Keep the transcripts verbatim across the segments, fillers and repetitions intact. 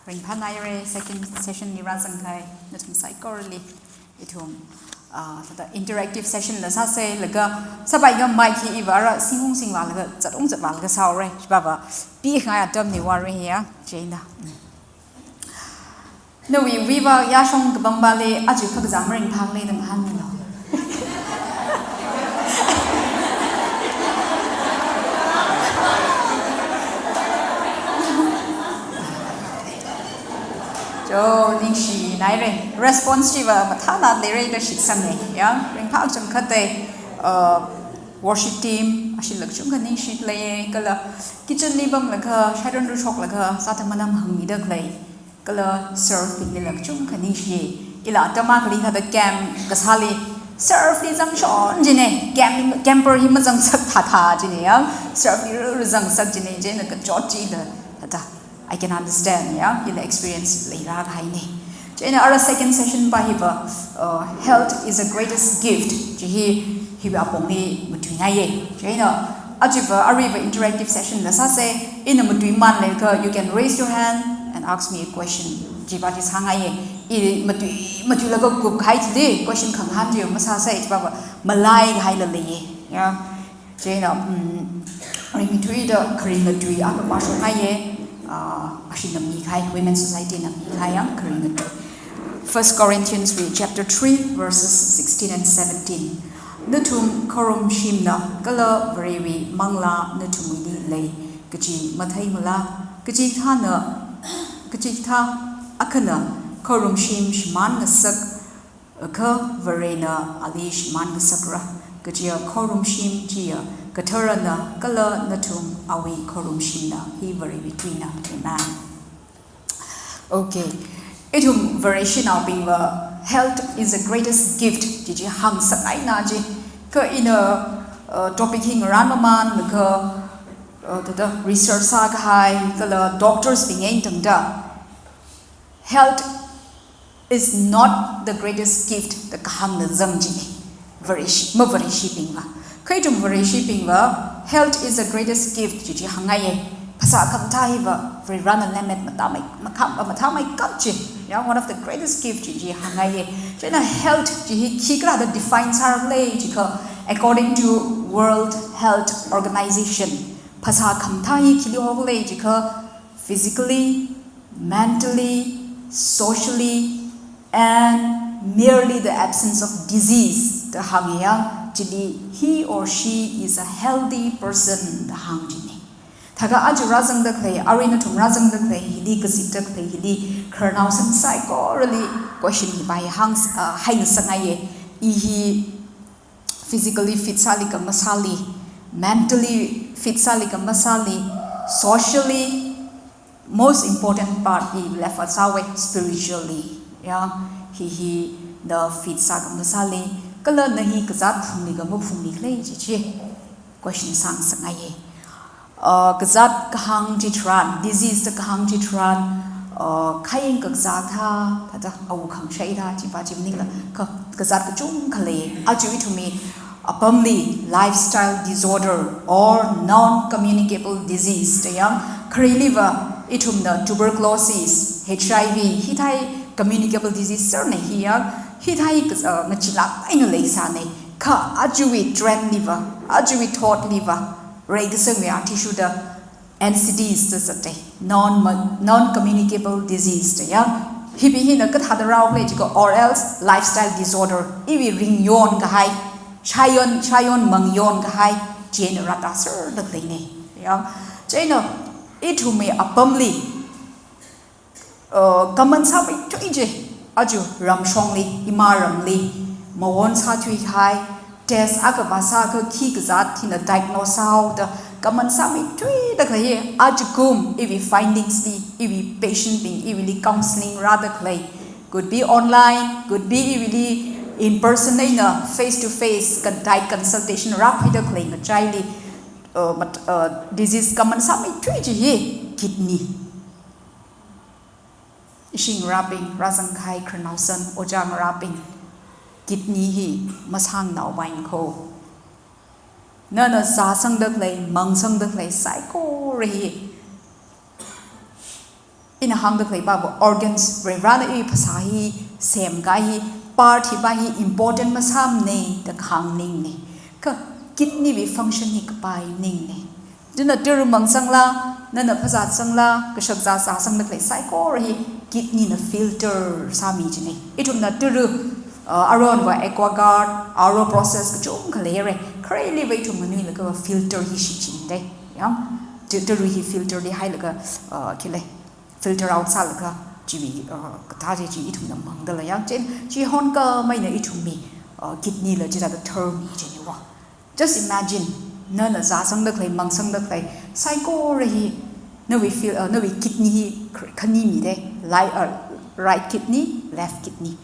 Ringphāngaire, second session li rāzangkahai nathum saikorali. Ithum, ah, thāda interactive session la sāsei, laga sāpai ka mic hi iva ara singhung singvālaga, zatung zatvālaga sāhaore, chipāva, pi ngai atam ni vāre ya, chieina. Nawui viva yāshong kapam pāli, aja phakazā maringphā lei da ngahānlo. Jo, ningshinaire. Response chiva mathāna leire da shitsange. Ya, ringphā chungkhatte, uh, worship team, ashila kachungkha ningshilei, kala kitchen li pamlaga, sharon ru shoklaga, sātha manam hāngmida khalei. Kala serve bingli la kachungkha ningshi. Ila atam akhali thāda camp kasāli serve li zangshon jine. Camp, camper hi mazangsak thāthā jine ya. Serve li ru, ru zangsak jine, chieina kachot chila thāda. I can understand ya. Ila experience leira kahaine. Chieina ara second session pā hiva, uh, health is the greatest gift. Chi hi, hiva apongli matuingaiye. Chieina achiva ariva interactive session la sāsei, ina matuiman leiakha, you can raise your hand and ask me a question. Chiva chi sāngaiye. I matui, matuilaga group kahai chili question khangahān chi masāsei, chipāva malai kahaila leiye. Ya. Chieina, mm, ringthuida kharing ngatui akha vāshokngaiye, ah, ashina mikahai, Women Society na mikahai ya kharing ngatui. First Corinthians wui chapter three, verses sixteen and seventeen. Nathum khorumshimna kala Varewui manglā nathumwuili lei, kaji matheimala, kachikathāna, kachikathā akhana khorumshim shimānngasak, akha Varena ali shimānngasakra, kajiya khorumshim chiya katharana kala nathum awui khorumshimna, hi Varewui tuina. Amen. Okay. Ithum Vareshinaobingva, health is the greatest gift, chi chi hāngsakngaina chi. Kha ina, uh, topic hi ngarān mamanlaga, uh, thāda research sākahai, kala doctors bing eina tangda, health is not the greatest gift da kahāngna zang jine. Vareshi, mavareshibingva. Kha ithum Vareshibingva, health is the greatest gift, chi chi hāngngaiye. Phasā khamathā hiva, Varena lemmet matāmei, makham, mathāmeikap chi. Ya, one of the greatest gift chi chi hāngngaiye. Chieina health chi hi khikhala da define sāra khalei jiakha, according to World Health Organization, phasā khamathā hi khili hokhalei jiakha, physically, mentally, socially, and merely the absence of disease da hānga ya, chili he or she is a healthy person da hāng jine. Thākha aja rāzangda khalei, arui nathum rāzangda khalei, hili kazipda khalei, hili khararnao san saikorali question hi pai hāng, uh, haingasakngaiye. I hi physically fit sāli ka masāli, mentally fit sāli ka masāli, socially, most important part hi left out sāhaowe, spiritually. Ya, hi hi na fit sā ka masāli, kala na hi kazāt phungli ka maphungli khalei chi chi question sāngasakngaiye. Uh, kazāt kahāng chitharan, disease da kahāng chitharan, uh, khayang kakazā thā, thāda awukhangshaida, chiva chi maningla, ka, kazāt kachungkha lei. Aja ithumwui apamli lifestyle disorder or non-communicable disease da ya, khareliva ithumna tuberculosis, H I V, hithāi communicable disease serne hi ya, hithāi, uh, ngachilāk eina leisāne. Kha ajawui trend liva, ajawui thought liva, reikasangwui athishurda N C Ds da zatte, non, non-communicable disease da ya. Hibing hina kathāda rāhaokhala jiakha, or else lifestyle disorder, iwui ringyon kahai, shayon, shayon mangyon kahai, chieina rātāserda khaleine. Ya. Chieina ithumwui apamli, uh, common sāmeithui chi, aja ramshongli, ima ramli, mawon sāthui kahai, test akha vāsāakha khi kazāt hina diagnose sāhaoda, common sāmeithuida khalei hi, ajakum iwui findings li, iwui patient bing, iwuili counseling rāda khalei, could be online, could be iwuili in person eina face to face, ka direct consultation rākhuida khalei ngachaili, uh, mat-, uh, disease common sāmeithui chi hi kidney. Ishi ngarābing, rāzangkahai khararnao san, ojā ngarābing, kidney hi masāngnao vaing kho. Nana zāsangda khalei, mangsangda khalei saikora hi Ina hāngda khalei pava organs, Varivarana i phasā hi semkahai hi, part hi pa hi important masāmana da kahāng maningne. Kha kidney wui function hi kapai maningne. Chieina tara mangsangla, nana phazā sangla, kashakzā zāsangda khalei saikora hi kidney na filter sāmi jine. Ithumna tara, uh, aronva aqua guard, R O process kachungkha leire. Khareliva ithum nganuilaga filter hi shichinda. Yang, ta-, tara hi filter li hailaga, uh, khile, filter out sālaga, chiwui, uh, kathā chi chi ithumna mangdalei yang. Chieina, chi hon kamaina ithumwui, uh, kidney la chithāda tharmi jine wa. Just imagine, nana zāsangda khalei, mangsangda khalei saikora hi, nawui fil-, uh, nawui kidney hi kh-, khani mida, li-, uh, right kidney, left kidney.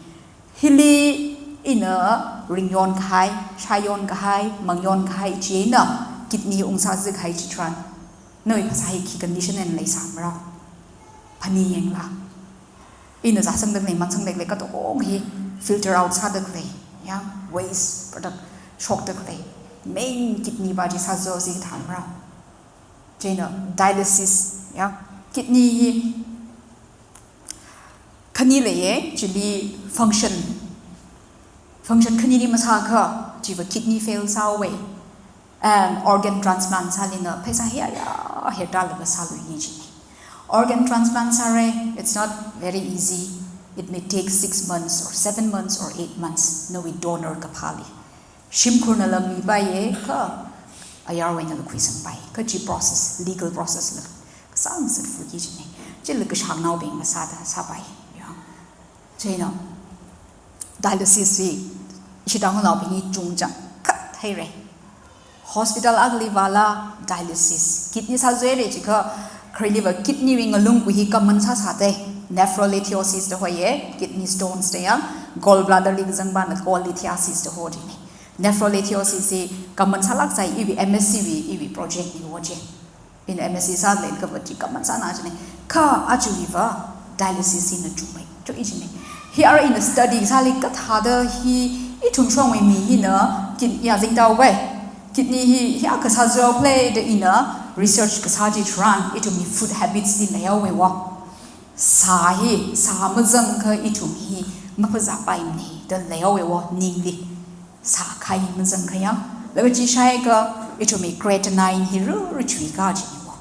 Hili ina ringyon kahai, shāyon kahai, mangyon kahai chieina kidney ungsāzā kahai chitharan, nawui phasā hi khi condition eina leisāmarao? Phani yangla. Ina zāsangda khalei, mangsangda khalei katonga hi filter out sāda khalei, yang, waste product shokda khalei, main kidney pa chi sāzo si thamarao? Chieina dialysis, yang, kidney hi khani leiye, chili function, function khanili masākha, chiva kidney fail sāhaowe. And organ transplant sālina pheisā hi aya, hi tālaga sāluini jine. Organ transplant sāra, it's not very easy. It may take six months or seven months or eight months, nawui donor kaphāli. Shimkhurnala mipaiye, kha ayarwui einala khuisangpai. Kha chi process, legal process la kasāng zatfuki jine. Chila kashaknaobing masāda sāpai. Ya. Chieina, dialysis hi, ishi Tangkhulnaobing hi chungchang khat haire. Hospital akhali vāla dialysis. Kidney sāzāhaire jiakha, khareliva kidney wui ngalungkui hi common sāsāda. Nephrolithiasis da hoiye, kidney stones da yang, gallbladder li kazang pana cholelithiasis da ho jine. Nephrolithiasis hi common sālāk sai iwui M S C wui, iwui project ni wo je. Ina M S C sālei kava chi common sāna jine. Kha aja hiva dialysis hina chungmei, chungmei jine. Hi ara ina study sāli kathāda hi ithum shongwui mi hina kidney ya zingtao wei. Kidney hi, hi akha sāzao play da ina research kasā chitharan ithumwui food habits li leihaowe wa. Sā hi, sā mazangakha ithum hi maphazāpaimane da leihaowe wa ningli. Sā khai mazangakha ya. Laga chi shaiakha ithumwui creatinine hi ruru chuika jine wa.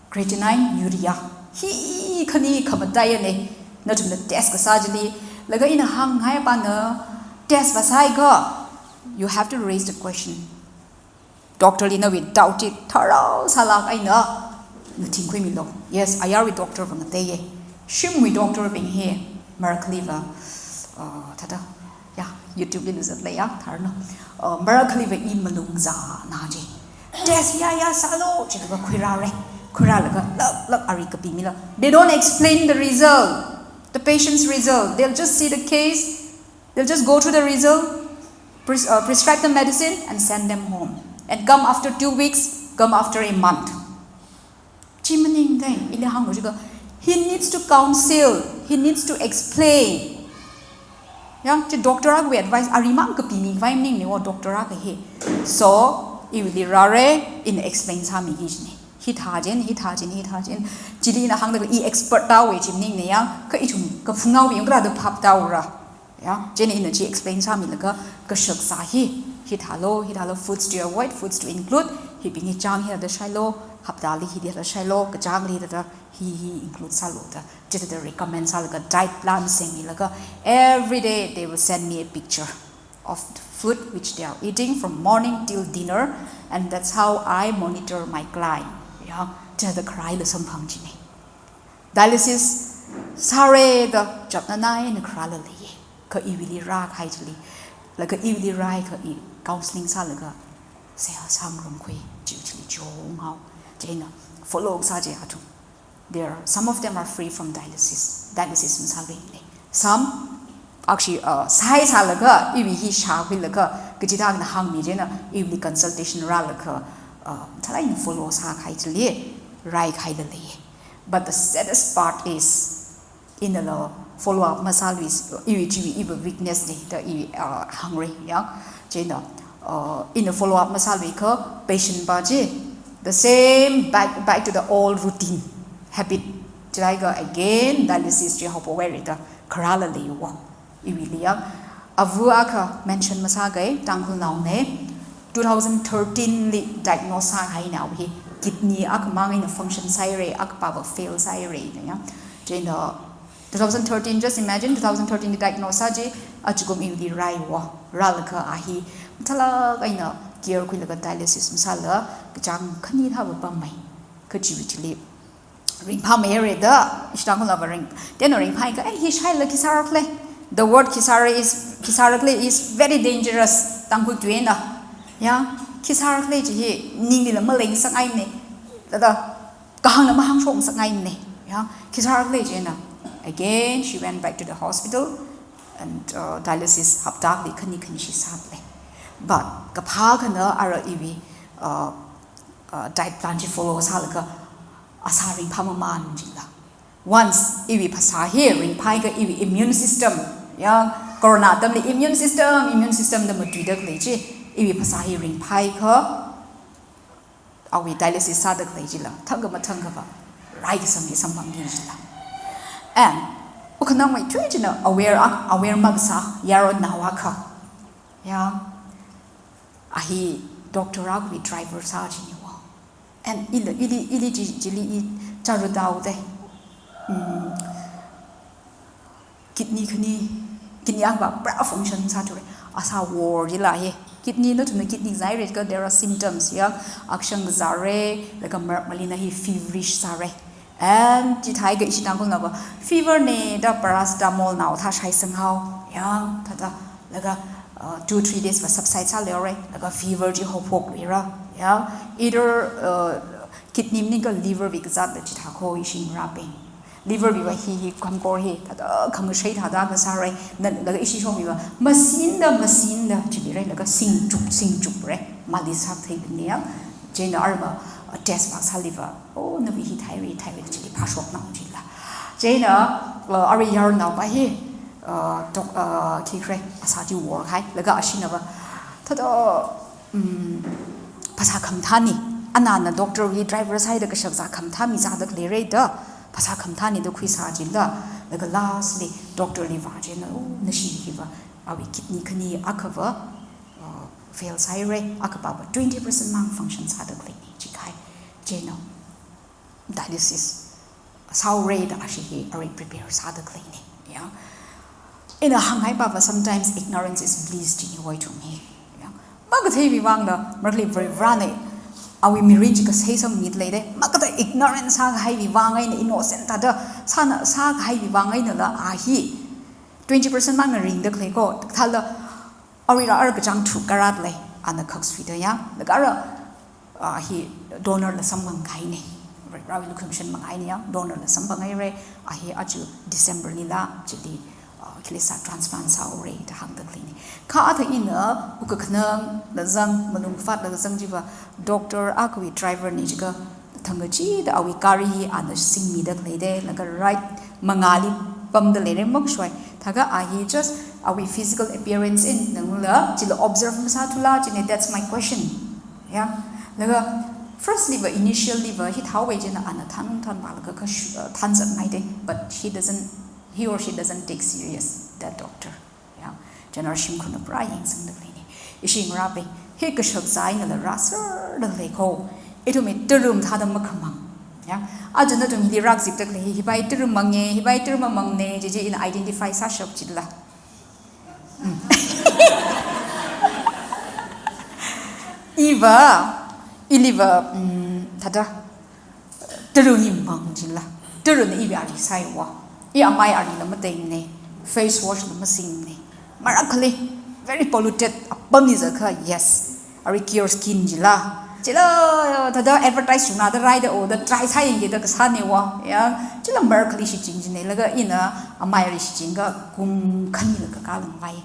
Creatinine, urea. Hi khani khamataiyane. Nathumna test kasā chili. Laga ina hāngngai pana test vāsāakha, you have to raise the question. Doctor li nawui doubt chi tharao sālāk eina ngathingkhuimilu. Yes, ayarwui doctor va ngateiye. Shimwui doctor bing hi marakhaliva, uh, thāda, ya, YouTube li luzat lei ya, tharno. Uh, marakhaliva i malungzāna je. Test ya ya sālu, jilaga khuirāre. Khuirālaga lāk lāk ari kapimila. They don't explain the result, the patient's result. They'll just see the case, they'll just go through the result, pres-, uh, prescribe the medicine and send them home. And come after two weeks, come after a month. Chi maningda, ili hānglu jiakha, he needs to counsel, he needs to explain. Ya, chi doctor akhawui advice, arimang kapimi khavai maningne wo doctor akha hi. So, iwuili rāre, ina explain sāmiki jine. Hithā jin, hithā jin, hithā jin. Chili ina hāngda i expert tāhaowe chi maningne ya, kha ithum kaphungnaowui ungkra da phap tāhaora. Ya, chieina ina chi explain sāmilaga kashakzā hi, hithālu, hithālu, foods to avoid, foods to include, hibing hi chang hithāda shailu, haptali hithāda shailu, kachāngli hithāda hi, hi include sālu da. Chithāda recommend sālaga diet plan semmilaga every day they will send me a picture of the food which they are eating from morning till dinner, and that's how I monitor my client. Ya, chithāda kharaila samphang jine. Dialysis sāre da chapnanai na kharāla leiye. Kha iwuili rākahai chili. Laga iwuili rāakha i counseling sālaga seihā sāngarumkhui, chi chili chonghao. Chieina follow sā je athum. There, some of them are free from dialysis. Dialysis masāluile. Some, actually, uh, sāhai sālaga, iwui hi shākhuilaga, kachithā eina hāngmi jina, iwuili consultation rālaga, uh, thālāk eina follow sākahai chili, rākahaila leiye. But the saddest part is, inala follow up masālui, iwui chiwui iva weakness ne, da iwui, uh, hāngre ya. Chieina, uh, ina follow up masāluikha patient pa chi, the same back, back to the old routine, habit. Chithākha again dialysis chi haophok haira da kharāla leiya. Iwuili ya. Ava akha mention masākei, Tangkhulnaona. Two thousand thirteen li diagnose sāhaina hi. Kidney akhamang eina function sāhaira, akhapāva fail sāhaira da ya. Chieina two thousand thirteen, just imagine, two thousand thirteen li diagnose sā chi, ajakum iwuili rāya. Rālaga a hi mathālāk eina care khuilaga dialysis masāla, kachāng khani thāva pamhai. Kachiwui chili ringphāmeira da, ishi Tangkhulnava ring. Teno ringphākha, eh, hi shaila khi sāra khala. The word khi sāra is, khi sāra khala is very dangerous, Tangkhul tuina. Ya, khi sāra khala chi hi ninglila maleingasakngaimana. Thāda, kahāngla mahāngshokngasakngaimana. Ya, khi sāra khala chieina. Again, she went back to the hospital and, uh, dialysis hapta akhali khani khanishi sāda lei. But kaphā akhana ara iwui, uh, uh, diet plan chi follow sālaga asā ringphāmamān jila. Once iwui phasā hi ringphākha iwui immune system, ya, corona atamli immune system, immune system da matuida khalei chi, iwui phasā hi ringphākha awui dialysis sāda khalei chila, thangkha mathangkhava, rai kasang hi samphangki jila. And, wukhanangmeithui china aware a, aware makasā, yaronnao akha. Ya, a hi doctor akhawui driver sā china. And ili, ili, ili chi, chili i chāra tāhaoda. Mm. Kidney khani, kidney akhava pura function sāthure. Asā war jila hi. Kidney nathumna kidney zaireikha, there are symptoms ya. Akshang zāra, laga marak malina hi feverish sāra. And chithākha ishi Tangkhulnava fever na da paracetamol naothā shaisanghaowa. Ya, thāda, laga, uh, two, three days va subside sāluira, laga fever chi haophokluira. Ya, either, uh, kidney maningakha liver wui kazāt da chithā kho ishi ngarābing. Liver wuiva hi hi khamkor hi, thāda khangashei thāda kasāra, na, laga ishi shongwuiva, masinda, masinda, chibira, laga singchup, singchupra, mali sāthei bingna ya, chieina arma, uh, test vāsāliva, oh, nawui hi thyroid, thyroid chili phāshoknao jila. Chieina, uh, arui yaronnao pa hi, uh, doc-, uh, khi kre, asā chi warhai, laga ashinava, thāda, um, phasā khamathāna, anana doctor wui driver sāhaida kashak zā khamathā mi zāda khaleira da, phasā khamathāna da khuisā jila, laga lastly, doctor li vā chieina, oh, nashi hiva, awui kidney khani akhava, uh, fail sāhaira, akhapāva twenty percent mang function sāda khaleina, chi kahai, chieina dialysis sāhaora da ashi hi arui prepare sāda khaleina. Ya. Ina hānghaipava sometimes ignorance is bliss china ithum hi. Ya. Makatheiwui vangla, marakli Varivarana awui mirin chi kasei samphangda leida. Makathei ignorance sākahaiwui vang eina innocent thāda sāna sākahaiwui vang einala a hi twenty percent mangna ringda khalei kho. Thāla aruila ara kachāng thuk karāda lei, ana khaksuida ya. Laga ara, ah, hi donor la samphangkahaina. Ra-, Varewui lukhamashan mangaina ya, donor la samphanghaira, a hi aja December lila, chili, ah, khili sā transplant sāhaora da hāngda khaleina. Kha athā ina, wukakhanangla zang, malung fat la zang chiva, doctor akhawui driver na jiakha, thangkachida awui gari hi ana singmida khaleida, laga ride mangāli pamda leira makashoi. Thākha a hi just awui physical appearance eina nangla, chila observe masāthula, china, that's my question. Ya. Laga firstly va, initially va, hithāhaowa china ana thanung thanvālaga kha shu-, uh, thanzatngaida, but he doesn't, he or she doesn't take serious that doctor. Ya, chieina shimkhurna pura yangsangda khaleina. Ishi ngarābing, hi kashak zā einala rāserda khalei kho. Ithumwui tara mathāda makhamang. Ya, aja nathum hili rākazipda khalei hi, hiva tara manga, hiva tara mamanga, chi chi ina identify sāshap jila. Mm. Iva, iliva, mm, thāda, tara hi mang jila. Tarana iwui ari sāhaowa. I amai arila mateimana. Face wash la masingmana. Marak akhali, very polluted, apamli jiakha, yes. Arui Cure Skin jila. Chila, thāda advertise chungna da rāhaida, oh, da try sāyangki da kasāna wa. Ya, chila marak akhali shichin jina. Laga ina amai ari shichinakha kum khani laga kakā langvai.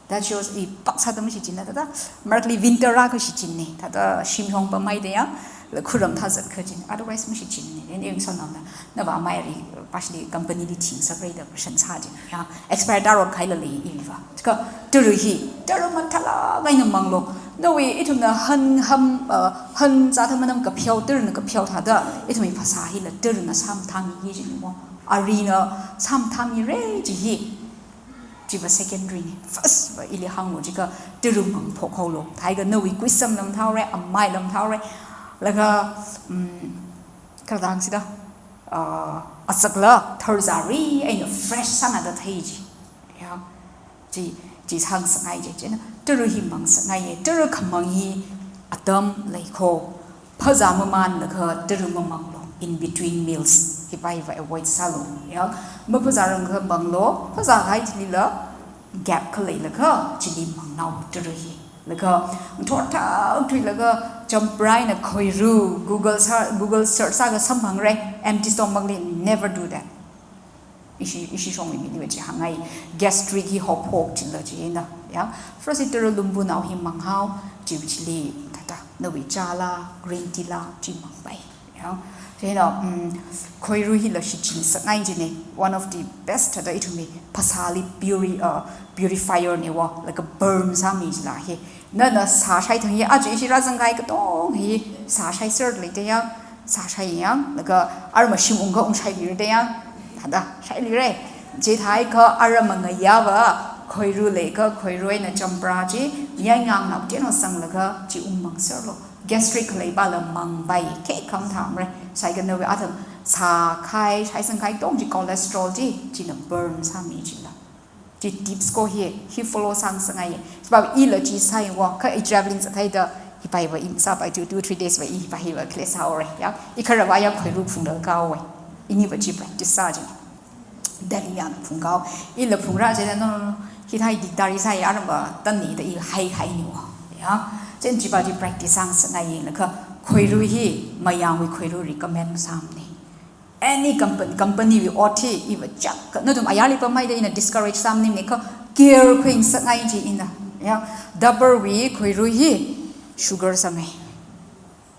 That shows i pāksāda mashichinla thāda, marakli winter akha shichinna, thāda shim hong pamhaida ya, la khuram thāzat kha jina, otherwise mashichinna. Then eng sānaona, nava amai ari, partially company li thing sākra da kashan sā jina, ya, expire tārot kahaila lei iva. Chikha, tara hi, tara mathālāk eina manglo, Nawui ithumna han ham, uh, han zat hamanam kapheotir na kapheothāda, ithumwui phasā hila tirna sāmathāmi hi jina mo. Arina sāmathāmira ji hi. Chiva secondary na. First va ili hānglu jiakha tiru mangphok haolu. Thākha nawui kuisam lam thaora, amai lam thaora. Laga, um, kardang sida, uh, asakla tharzari eina fresh sānada thei ji. Ya. Chi, chi sāngasakngai ji. Chieina tiru hi mangasakngaiya. Tiru khamang hi atam leikho. Phazā mamānlaga tiru mamanglu. In between meals. Hipa hiva avoid sālu. Ya. Maphazāranglaga manglu. Phazākahai thilila gap khaleilaga chili mangnao tiru hi. Laga, thorthak thuilaga, champra eina khoiru, Google sa-, Google search sālaga samphangra, empty stomach li, never do that. Ishi, ishi shongwui mili va chi hāngngai, gastric hi haophok chila china, ya. First hi tiru lumbunao hi manghao, chi chili, thāda, nawui chāla, green tea la, chi mangpai. Ya, chieina, um, khoiru hila shichin ngasakngai jina, one of the best thāda ithumwui phasāli puri-, uh, purifier na wo, laga burn sāmi jila hi. Nana sā shai thang hi, aja ishi rāzangkahai katong hi, sā shaiser leida ya, sā shai ya, laga arma shim ungkha ungshailira da ya, thāda, shailira. Chithākha arma ngayāva, khoiru leiakha, khoiru eina champra chi, yangngangnao tien sanglaga, chi ungmangserlu. Gastric khalei pala mangpai, khe khamathāmara. Sākha nawui athang sākahai, shaisangkahai katong chi cholesterol chi, china burn sāmi jila. Chi tips ko hi, hi follow sāngasakngaiya. Hipa ila chi sāya wo, kha i travelling zathaida, hipa hiva i sāpai two, two, three days va i hipa hiva khalei sāhaora, ya. I kharava ya khoiru phungda kahaowa. Iniva chi practice sā ji. Delhi yana phungkahao. Ila phungra jida no, no, no. Hithāda dikdari sāya arma tanni da i haihai ni wo. Ya. Chieina chipa chi practice sāngasakngaiya laga khoiru hi mayangwui khoiru recommend masāmana. Any company, company wui ot hi iva chak, nathum ayarli pamhaida ina discourage sāmaningmana kha care khuingasakngai ji ina. Ya. Dabur wui khoiru hi sugar sāngai.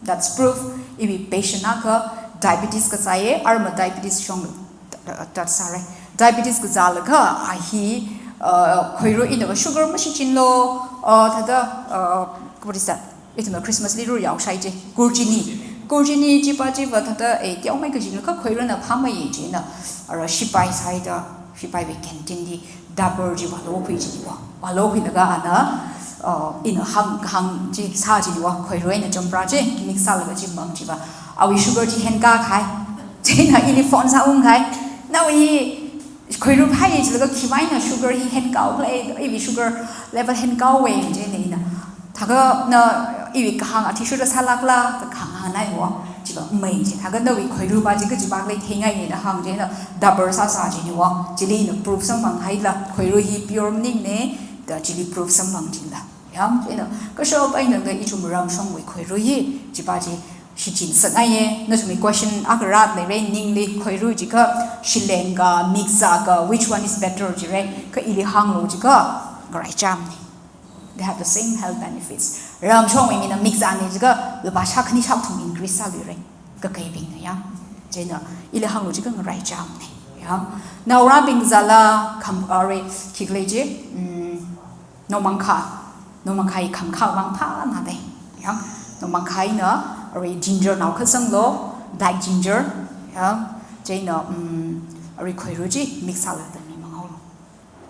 That's proof, iwui patient akha diabetes kazāya, arma diabetes shong, uh, tat sāra. Diabetes kazālaga, a hi, uh, khoiru inava sugar mashichinlu, uh, thāda, uh, what is that? Ithumna Christmas li rur yaoshai ji, kurchini. Kurchini chipa chiva thāda, eh, teomei kajinlaga khoiruna phāmeiya jina, ara shipai sāhaida, shipaiwui canteen li, Dabur chi vālokhui jina wo. Vālokhuilaga ana, uh, ina hāng, hāng chi sā jina wo. Khoiru eina champra chi mix sālaga chi mang chiva. Awui sugar chi henkakahai. Chieina ili phone sāungkahai. Nawui hi khoiru phāya jilaga khiwui vang eina sugar hi henkakhala, iwui sugar level henkahaowa jina ina. Thākha na iwui kahāng athishurda sālākla, da kahāng hāngngai wo, chiva mei ji. Thākha nawui khoiru pa chi kajipa khalei theingai ni da hāng jina, dabur sāsā jina wo, chili ina proof samphanghaila, khoiru hi pure maningmana, da chili proof samphang jila. Ya, chieina, kashap eina da ithum ramshongwui khoiru hi, chipa chi shichin ngasakngaiya, nathumwui question akha rāda leira ningli, khoiru jiakha, shileng ka, mikzā ka, which one is better jira, kha ili hānglu jiakha, ngaraichāmana. They have the same health benefits. Ramshongwui mina mikzāna jiakha lupā shākhani shākathum increase sāluira. Kakaibingna ya. Chieina ili hānglu jiakha ngaraichāmana. Ya. Naorabing zala kham, arui khikhalei ji, mm, nomangkha. Nomangkha hi khamakhā vang phānada. Ya. Nomangkha eina arui ginger naokha sanglu, black ginger. Ya. Chieina, mm, arui khoiru chi mix sālaga mi manghaolu.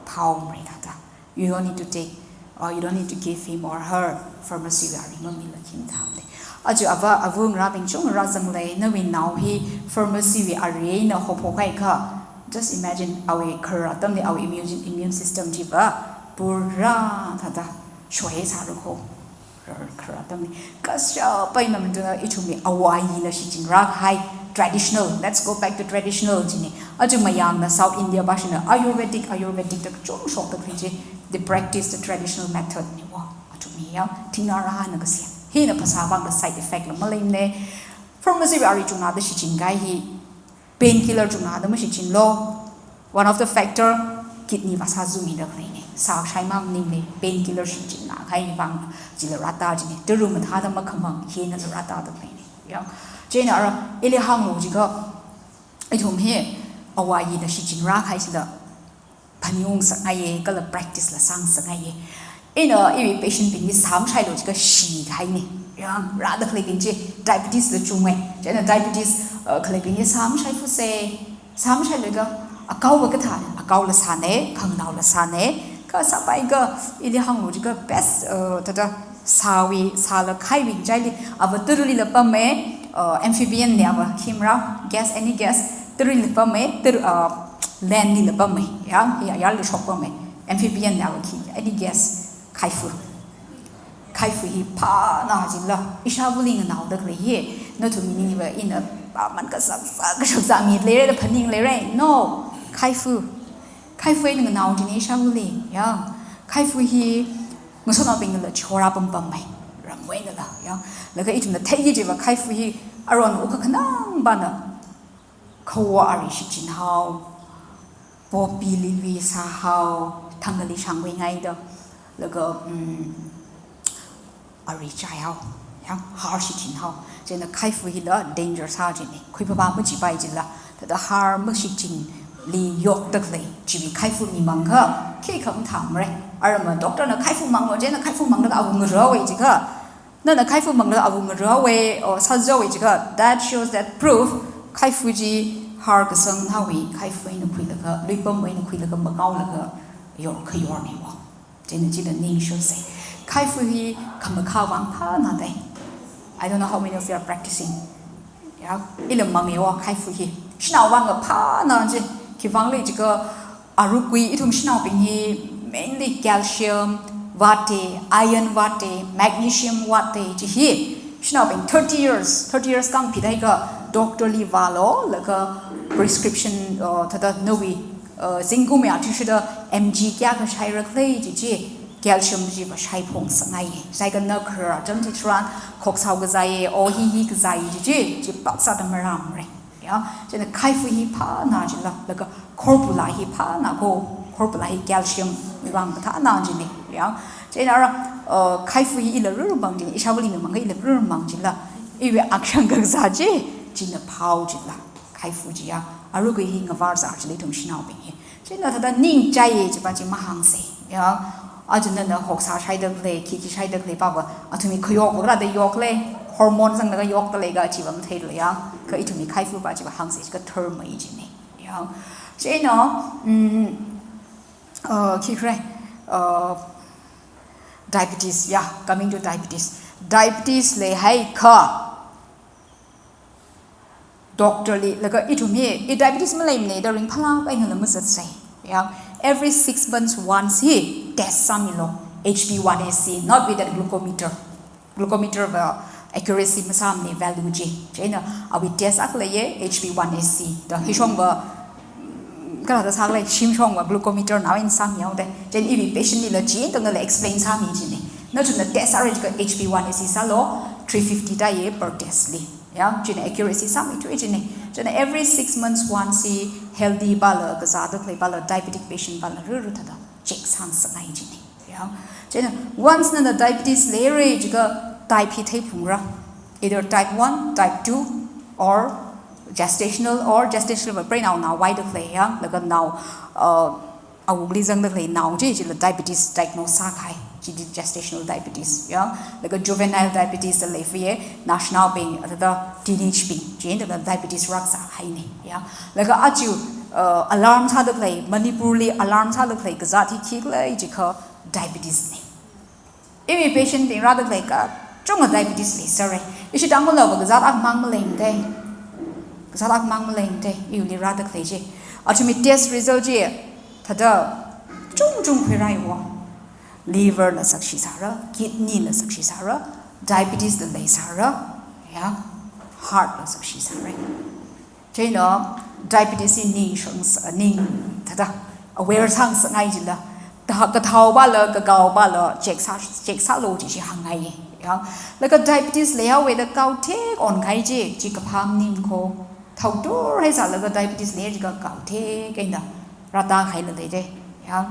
Thao mrei thāda. You don't need to take, or you don't need to give him or her pharmacy wui ari mamila khim tham de. Aja ava, ava ngarābing chungrā zanglei, nawui nao hi pharmacy wui ari eina haophokhaiakha. Just imagine, awui kharā atamli awui immune, immune system chiva pura thāda shohai sāra kho. Kharā, kharā atamli. Kashap eina maningla ithumwui āwo āyina shichinrākahai traditional. Let's go back to traditional jina. Aja mayangna South India pāshina Ayurvedic, Ayurvedic da kachungkha shokda khalei chi. They practice the traditional method na wo. Athumwui ya, thingnā rāna kasā. Hina phasā vangda side effect la maleimana. Pharmacy wui ari chungnāda shichinkahai hi painkiller chungnāda mashichinlu. One of the factor, kidney va sāzumida khaleina. Sāshai mang maningla, painkiller shichinnākahai vang, chila rāta jina. Tara mathāda makhamang, hina la rātada khaleina. Ya. Chieina ara, ili hānglu jiakha, ithum hi, āwo āyina shichinrākahai chila, phaningung ngasakngaiya, kala practice la sāngasakngaiya. Ina iwui patient bingli sāmashailu jiakha shikahaina. Yang, rāda khaleibing chi diabetes la chunga. Chieina diabetes, uh, khaleibingli sāmashai fuse. Sāmashailaga, akao va kathā, akao la sāna, khanganao la sāna, kha sāpaiakha, ili hānglu jiakha best, uh, thāda sāwui, sāla khaiwui ngachaili, ava tarulila pama, uh, amphibian na ava khi mara, guess, any guess, tarulila pama, taru, uh, land lila pama, ya, ya, yarli shokpama, amphibian na ava khi, any guess, khaifu. Khaifu hi phāna jila, ishāvali nganaoda khalei hi, nathum mining va ina pāman kasā, kasā, kashakzā mi leira da phaning leira, no, khaifu. Khaifu eina nganao jina ishāvali, ya. Khaifu hi ngasotnaobingla chihorā pampamma, ramwui einala, ya. Laga ithumna theiki jiva khaifu hi aruiwui kakhanang pāna, khawo ari shichinhao, popili lui sāhao, thangkali shangwui ngaida, laga, mm, ari chaihao, ya, har shichinhao. Chieina khaifu hila danger sā jina. Khuiphapā machipai jila, thāda har mashichinli yokda khalei, chiwui khaifu mimangakha, khikha mathāmara. Arama doctor na khaifu manglu, chieina khaifu manglaga awunga rāhaowa jiakha, nana khaifu manglaga awunga rāhaowa, or sāzāhaowa jiakha, that shows, that prove, khaifu chi har kasang haowa, khaifu eina khuilaga, luipamwui eina khuilaga, makaolaga, yor khayorna wo. Chieina chila ningshose. Khaifu hi khamakhā vang phāna dai. I don't know how many of you are practicing. Ya, ila mangawa khaifu hi. Shanao vang phāna chi. Khivang lei jiakha arui ithum shanaobing hi mainly calcium vāta, iron vāta, magnesium vāta chi hi. Shanaobing thirty years, thirty years kangphit haiakha doctor li vālu, laga prescription, uh, thāda nawui, uh, zingkum ya tishida M G kayākha shaira khala chi chi, calcium chi va shaiphong sāngai. Sāhaiakha na khara cham chi tharan, khoksao kazai, o hi hi kazai chi chi, chi pāksāda marāmara. Ya, chieina khaifu hi phāna jila, laga khorpula hi phāna ko, khorpula hi calcium wui vang kathāna jina. Ya, chieina ara, uh, khaifu hi ila rurmang jina, ishāvali mimangakha ila rurmang jila, iwui akshang kakazā chi, china phao jila, khaifu chi ya, arui hi ngavārzā jila ithum shanaobing hi. Chieina thāda ningchai chiva chi mahāngsa. Ya, aja nana khoksā shaida khalei, khikhi shaida khalei pava, athumwui khayok va rāda yokle, hormone zanglaga yokda leiga chiva matheila ya, kha ithumwui khaifu va chiva hāngsa jiakha tharmai jina. Ya, chieina, mm, uh, khi khala, uh, diabetes, ya, coming to diabetes. Diabetes leihaiakha, doctor li, laga ithum hi, i diabetes maleimana da ringphālāk einala mazatsei. Ya, every six months once hi test sāmilu, H B one A C, not with that glucometer. Glucometer va accuracy masāmana value chi. Chieina awui test akha leiya, H B one A C. Da hishong va, mm, kala da sākhala shimshong va glucometer nao eina sāmihaoda. Chieina iwui patient lila chi tangdala explain sāmi jina. Nathumna test sāra jiakha H B one A C sālu, three fifty tāya per test li. Ya, chieina accuracy sāmeithui jina. Chieina every six months once hi healthy pala, kazāda khalei pala, diabetic patient pala, ruru thāda check sāngasakngai jina. Ya. Chieina once nana diabetes leira jiakha type hi theiphungra. Either type one, type two, or gestational, or gestational va preinaona vaida khalei ya, laga nao, uh, awungli zangda khalei nao chi, chila diabetes diagnose sākahai, chi di gestational diabetes, ya. Laga juvenile diabetes da leifaya, naoshinaobing, thāda teenage bing, chieina diabetes rākazāhaina, ya. Laga aja, uh, alarm sāda khalei, Manipur li alarm sāda khalei kazāt hi khikhala jiakha diabetes na. Iwui patient bing rāda khalei kachungkha diabetes leisāra. Ishi Tangkhulnao va kazāt akhamang maleimada. Kazāt akhamang maleimada, iwuili rāda khalei chi. Athumwui test result chi, thāda chungchung khuirāhaowa. Liver la sakshi sāra, kidney la sakshi sāra, diabetes la leisāra, ya, heart la sakshi sāra. Chieina diabetes hi ningshang, ning thāda aware sāngasakngai jila. Thā, kathao pala, kakao pala, check sā, check sālu chi chi hāngngai. Ya. Laga diabetes leihaowa da kaothek onkahai chi, chi kaphā maning ko. Thao turhaisālaga diabetes lei jiakha kaothek eina rātāhaila leida. Ya.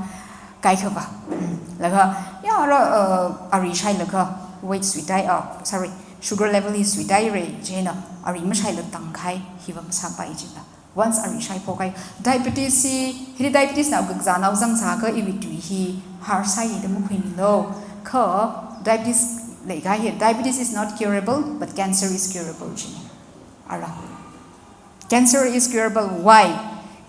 Kaikha va. Hmm. Laga, ya, ra, uh, ari shailaga weight suitai, uh, sorry, sugar level hi suitaira, chieina ari mashaila tangkahai, hiva masāpai jila. Once ari shaiphok kahai. Diabetes hi, hili diabetes na kakazānao zangsākha iwui tui hi harsai da makhuimilu. Kha diabetes leikahai hi, diabetes is not curable, but cancer is curable jina. Ara. Cancer is curable. Why?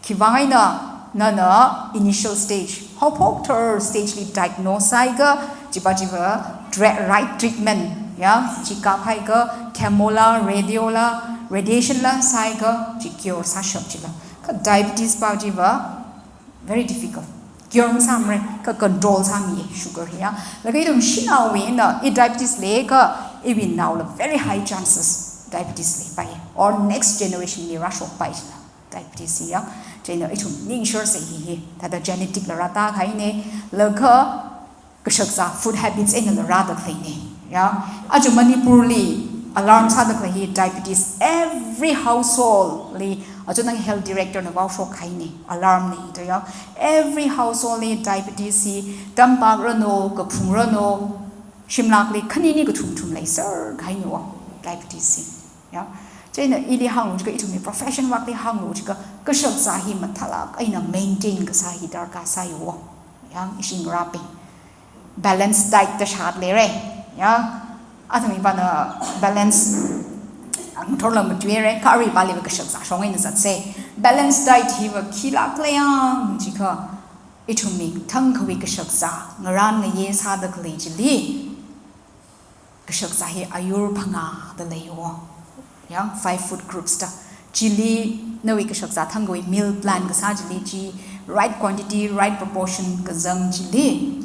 Khiwui vang eina, nana initial stage, haophok third stage li diagnose sāhaiakha, chiva chiva tre-, right treatment, ya, chi kaphaiakha, chemo la, radio la, radiation la sāhaiakha, chi cure sāshap chila. Kha diabetes pao chiva, very difficult. Cure masāmara, kha control sāmiya sugar hi ya. Laga ithum shanaowui eina, i diabetes leikha, iwui naola very high chances diabetes leipai. Or next generation li rāshokpai chila. Diabetes hi ya. Chieina ithum ningshor sāsa hi hi. Thāda genetic la rātā kahaina. Laga kashakazā food habits eina la rāda khaleina. Ya. Aja Manipur li alarm sāda khalei hi diabetes every household li. Aja nang health director na vaoshok kahaina. Alarm na da ya. Every household li diabetes hi tampak ranu, kaphung ranu, shimlakli khanini kathum thum leiser kahaina wo diabetes hi. Ya. Chieina ili hānglu jiakha ithumwui profession work li hānglu jiakha kashakazā hi mathālāk eina maintain kasā hi darkar sāya wo. Ya, ishi ngarābing. Balanced diet da shāda leira. Ya. Athumwui pāna balance, ang thorla matuira, kha arui pāli va kashakazā shong eina zatsa. Balanced diet hiva khilāk leiya jiakha ithumwui thangkhawui kashakazā, ngarān ngayei sāda khalei chili. Kashakazā hi ayur phangā da leiya wo. Ya, five food groups da. Chili nawui kashakazā thangkhawui meal plan kasā chili chi right quantity, right proportion kazang chili.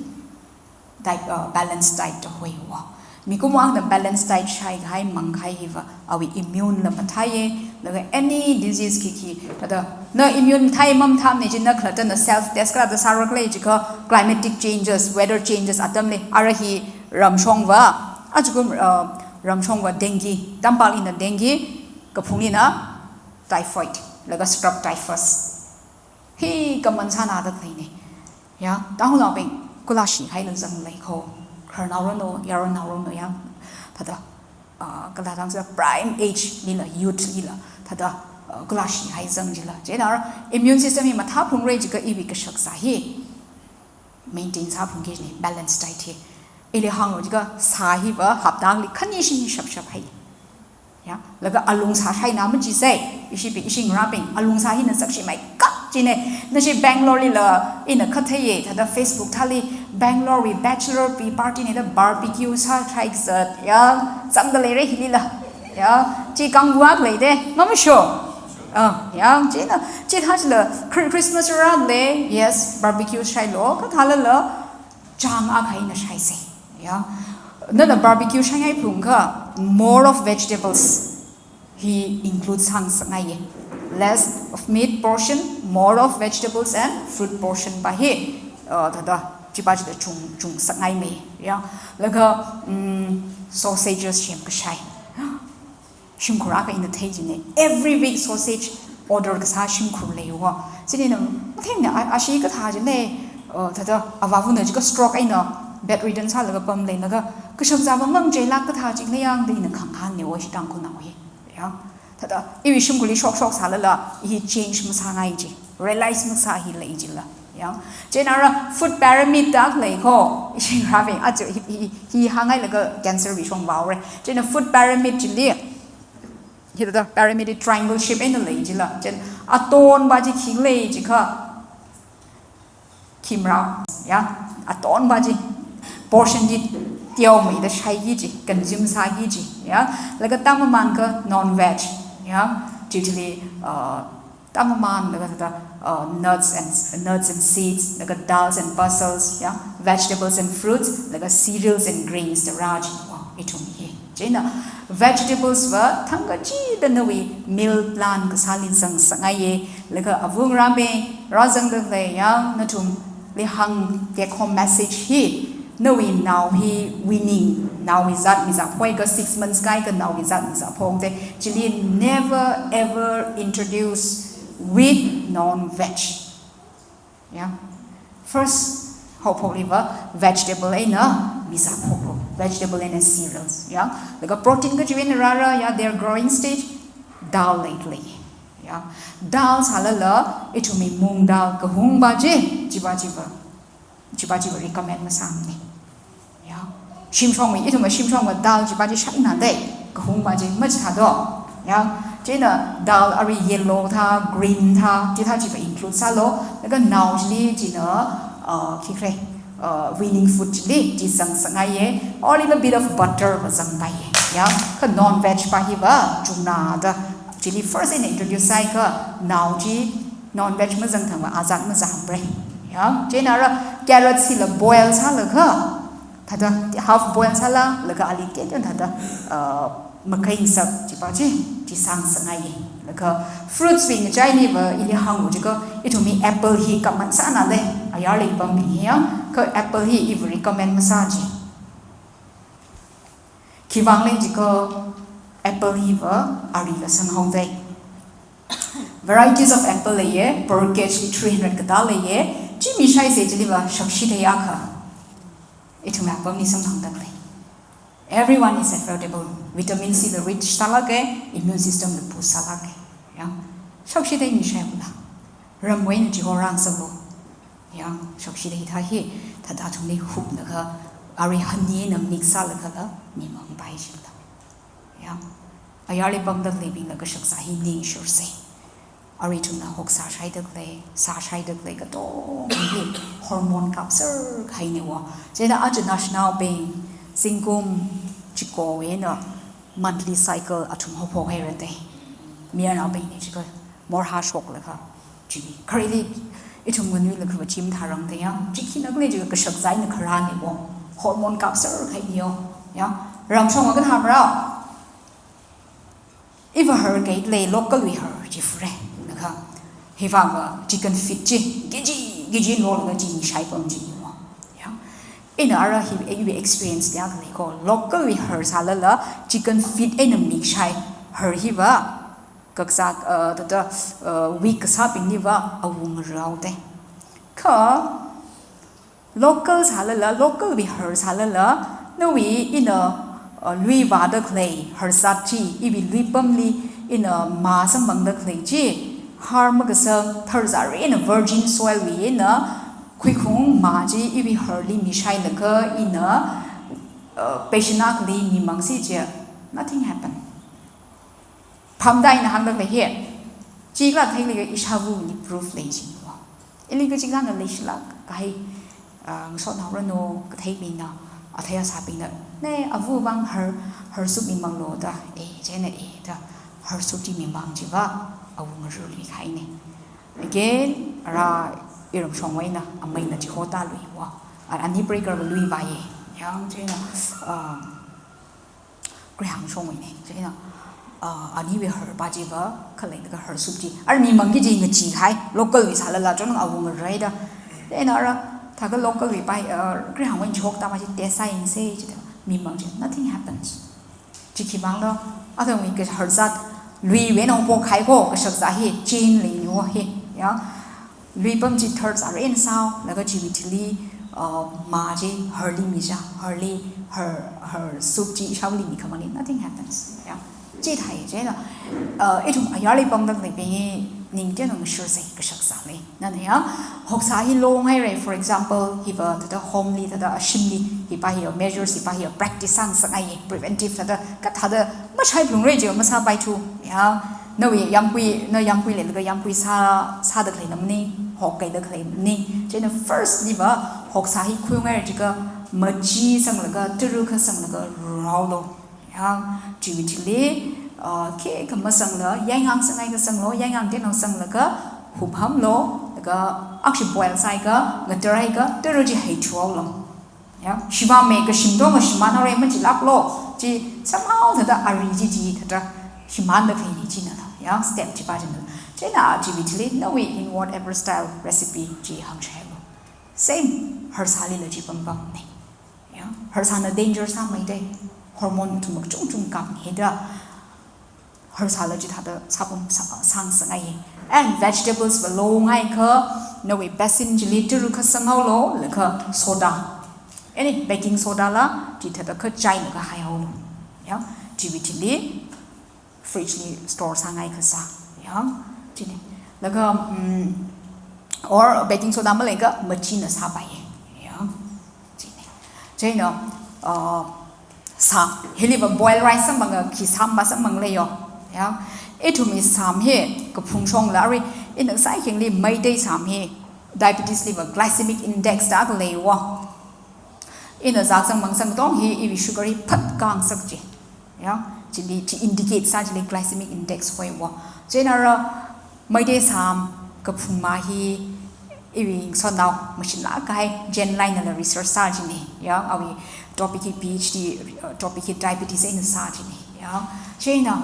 Diet, uh, balanced diet da hoiya wo. Mikumo akhana balanced diet shai kahai mang kahai hiva awui immune la mathāya, laga any disease khikhi, thāda na immune mathāya mamathāmana chi na khalattana self test kala da sāra khalei jiakha climatic changes, weather changes atamli, ara hi ramshongva, ajakum, uh, ramshongva dengue, tampakli na dengue, kaphungli na typhoid, laga strep typhus. Hi common sāna da khaleina. Ya, Tangkhulnaobing kula shihai la zang lei kho. Khararnao ranu, yaronao ranu ya. Thāda, ah, kala tang sa prime age lila, youth lila. Thāda, ah, kula shihai zang chila. Chieina immune system hi mathāphungra jiakha iwui kashakazā hi maintain sāphungki jina, balance diet hi. Ili hānglu jiakha sā hiva hapta akhali khani shini shapshap hai. Ya, laga alungsā shaina machi sai, ishibing, ishi ngarābing, alungsā hina zakshi mai kak jina. Nashi Bangalore lila, ina kathāya, thāda Facebook thāli, Bangalore wui bachelor pi party na da barbecue sāshai kazat, ya, zangda leira hilila. Ya, chi kangvak lei de, ngamasho. Ah, ya, chieina, chithā chila, Chri-, Christmas rāda lei, yes, barbecue shailu, kathālala, chang akha eina shaisa. Ya. Nana barbecue shaihai phungkha, more of vegetables hi include sāngasakngaiya. Less of meat portion, more of vegetables and fruit portion pa hi, uh, thāda, chipa chida chung, chungsakngaimei. Ya. Laga, mm, sausages semkashai. Shimkhur akha ina thei jina. Every week sausage order kasā shimkhur leiya wo. Chieina, mathemna, a, ashi kathā jina, uh, thāda, avāvana jiakha stroke eina bedridden sālaga pamlei laga, kashakazāva ngangcheilāk kathā jina yang da ina khangahānna wo ishi Tangkhulnao hi. Ya. Thāda, iwui shimkhurli shokshok sālala, i hi change masāngai ji, realize masā hi lei jila. Ya. Chieina ara food pyramid da lei kho, ishi ngarābing, aja hi, hi, hi hānghailaga cancer wui shong vaora. Chieina food pyramid chili, hithāda pyramid triangle shape eina lei jila. Chieina atonva chi khi lei jiakha, khimrao, ya, atonva chi portion chi teomeida shaiki ji, consume sāki ji, ya. Laga tangmamānkha non-veg, ya, usually, uh, tangmamān laga thāda, uh, nuts and, nuts and seeds, laga dals and pulses, ya, vegetables and fruits, laga cereals and grains da rā ji, wa, ithum hi. Chieina vegetables va thangkachida nawui meal plan kasāli zangsakngaiya, laga avungrame rāzangda khalei yang nathumli hāng take home message hi, nawui nao hi weaning, naowui zat mizāphok kahaiakha six months kahaiakha naowui zat mizāphok de, chili never ever introduce wheat non-veg. Ya. First, haophokliva vegetable eina mizāphoklu. Vegetable eina cereals. Ya. Laga protein kachiwui eina rāra, ya, their growing stage, dal lei lei. Ya. Dal sālala, ithumwui moong dal kahungva chi, chiva chiva, chiva chiva recommend masāmane. Ya. Shimshongwui, ithumva shimshongva dal chiva chi shakna dai, kahungva chi machithādo. Ya. Chieina dal arui yellow thā, green thā, chithā chiva include sālu, laga nao chili china, uh, khikhala, uh, weaning food chili, chi zangsangai ye, or little bit of butter va zangpai ye. Ya. Kha non-veg pa hiva, chungna da, chili first eina introduce sāakha, nao chi non-veg mazang thangva azat mazamre. Ya, chieina ara carrot hila boil sālaga, thāda half boil sāla, laga ali teten thāda, uh, makai sak chiva chi, chi zangsangai ye. Laga fruits wui ngachailiva ili hānglu jiakha, ithumwui apple hi kaman sāna le, ayarli pam hi ya, kha apple hi iva recommend masā chi. Khiwuivang le jiakha apple hiva arila sanghaodai. Varieties of apple leiye, per kg li three hundred kathā leiye, chi mishaisa chiliva shakshi theiakha. Ithumwui apple ni samphangda lei. Everyone is affordable. Vitamin C la rich sālāke, immune system la boost sālāke. Ya. Shakshi thei mishaimala. Ramwui eina chihorang sālu. Ya, shakshi thei thā hi, thāda thumli huplaga, arui honey eina mix sālagala, mimangpai shila. Ya, ayarli pamda leibingla kashakzā hi ningshurse. Arui ithumna hoksā shaida lei, sā shaida lei katonga hi hormone kapser kahaine wo. Chieina aja naoshinaobing, zingkum chiko eina monthly cycle athum haophok haira dai. Mayarnaobingli jiakha morhā shoklaga, chi. Khareli, ithum nganuilakha va chi mathārangda ya. Chi khina khala jiakha kashakzā eina kharāne wo. Hormone kapser kahaine wo. Ya, ramshong va kathāmara. Iva har kei lei local wui har chi fre. Laga, hiva va chicken feet chi, kg, kg lolaga chi mishai pam chi wo. Ya. Ina ara hi, iwui experience ya khalei ko. Local wui har sālala, chicken feet eina mishai har hiva, kaksak, uh, thāda, uh, weak kasābingliva awungrao dai. Kha local sālala, local wui har sālala, nawui ina, uh, lui vāda khalei, harzat chi, iwui lui pamli ina mā samphangda khalei chi, har makasang, tharzarena virgin soil wui ina, khuikhung mā chi, iwui harli mishailaga ina, uh, patient akhali mimangsi chi, nothing happen. Phamda ina hāngda lei hi. Chikla theilaga ishāvāli proof lei chi wo. Ili kachikla na leishilak kahai, ah, ngasotnaoranu kathei mina, athei asābingna. Ne, avāvang har, har soup mimanglu da, eh, chieina eh, da, har soup chi mimang chiva, awungrarli kahaine. Again, ara iramshongwui eina, ameina chihoda lui wo. Ara ani breaker lui vāye. Yang chieina, ah, Greyhound shongwuine. Chieina, ah, aniwui har pa chiva, khalei laga har soup chi. Ara mimangki chi ngacheehai, local wui sālala chon awungraida. Chieina ara, thākha local wui pa, ah, Greyhound wui eina chihokda ma chi test sāyangse chida. Mimang chi, nothing happens. Chi khivanglo, athumwui kha harzat, luiwui eina pok kahai ko, kashakzā hi, chain leine wo hi, ya. Lui pam chi tharzarena sāo, laga chiwui thili, uh, mā chi harli mija, harli, har, har soup chi ishāvāli mikhamangli, nothing happens. Ya. Chithāi chieina, uh, ithum ayarli pamda leibing hi ningtena ngashurse kashakzā lei. Nana ya, hoksā hi longhaire, for example, hiva thāda homely, thāda ashimli, hipa hi measures, hipa hi practice sāngasakngai, preventive, thāda, kathāda, mashai phalungra jiakha masāpaithu. Ya. Nawui yāmgui, na yāmgui leilaga yāmgui sā, sāda khalei na maning, hokkaida khalei maning. Chieina first liva, hoksā hi khuingai jiakha, machi sanglaga, tara kha sanglaga, raolu. Ya, chiwui thili, ah, khikha masangla, yaingang sangai kha sanglu, yaingang tenao sanglaga, huphamlu, laga, akshi boil sāhaiakha, ngatar haiakha, tara chi heithuolu. Ya, shivā me kashim dong kashimān haore machilaklu, chi somehow thāda ari chi chi thāda shimānda khalei ni china la, ya, step chi pa china. Chieina chiwui thili nawui in whatever style recipe chi hāngshailu. Same, harsālila chi pampamne. Ya, harsāna danger sāmeida, hormone thumba kachungchung kaphaida. Harsāla chithāda sāpam sā-, sāngasakngai. And vegetables va longhaiakha, nawui basin chili tara kha sanghaolu, laga soda. Any baking soda la, chithāda kha chailaga haihaolu. Ya, chiwui thili fridge li store sāngai kasā. Ya. Chine. Laga, mm, or baking soda maleiakha machine na sāpaiye. Ya. Chine. Chieina, uh, sām, hiliva boiled rice samphanga khi sām va samphang leiyo. Ya. Ithumwui sām hi kaphung shongla arui, ina saikhingli Meitei sām hi diabetes liva glycemic index da khalei wo. Ina zak samphang sangtong hi iwui sugar hi phat kang sak chi. Ya, chili, chi indicate sā chili glycemic index hoiwo. Chieina ara Meitei sām kaphung ma hi iwui ngasotnao machine la kahai Jen Lai nala research sā chine. Ya, awui topic hi PhD, uh, topic hi diabetes eina sā chine. Ya, chieina.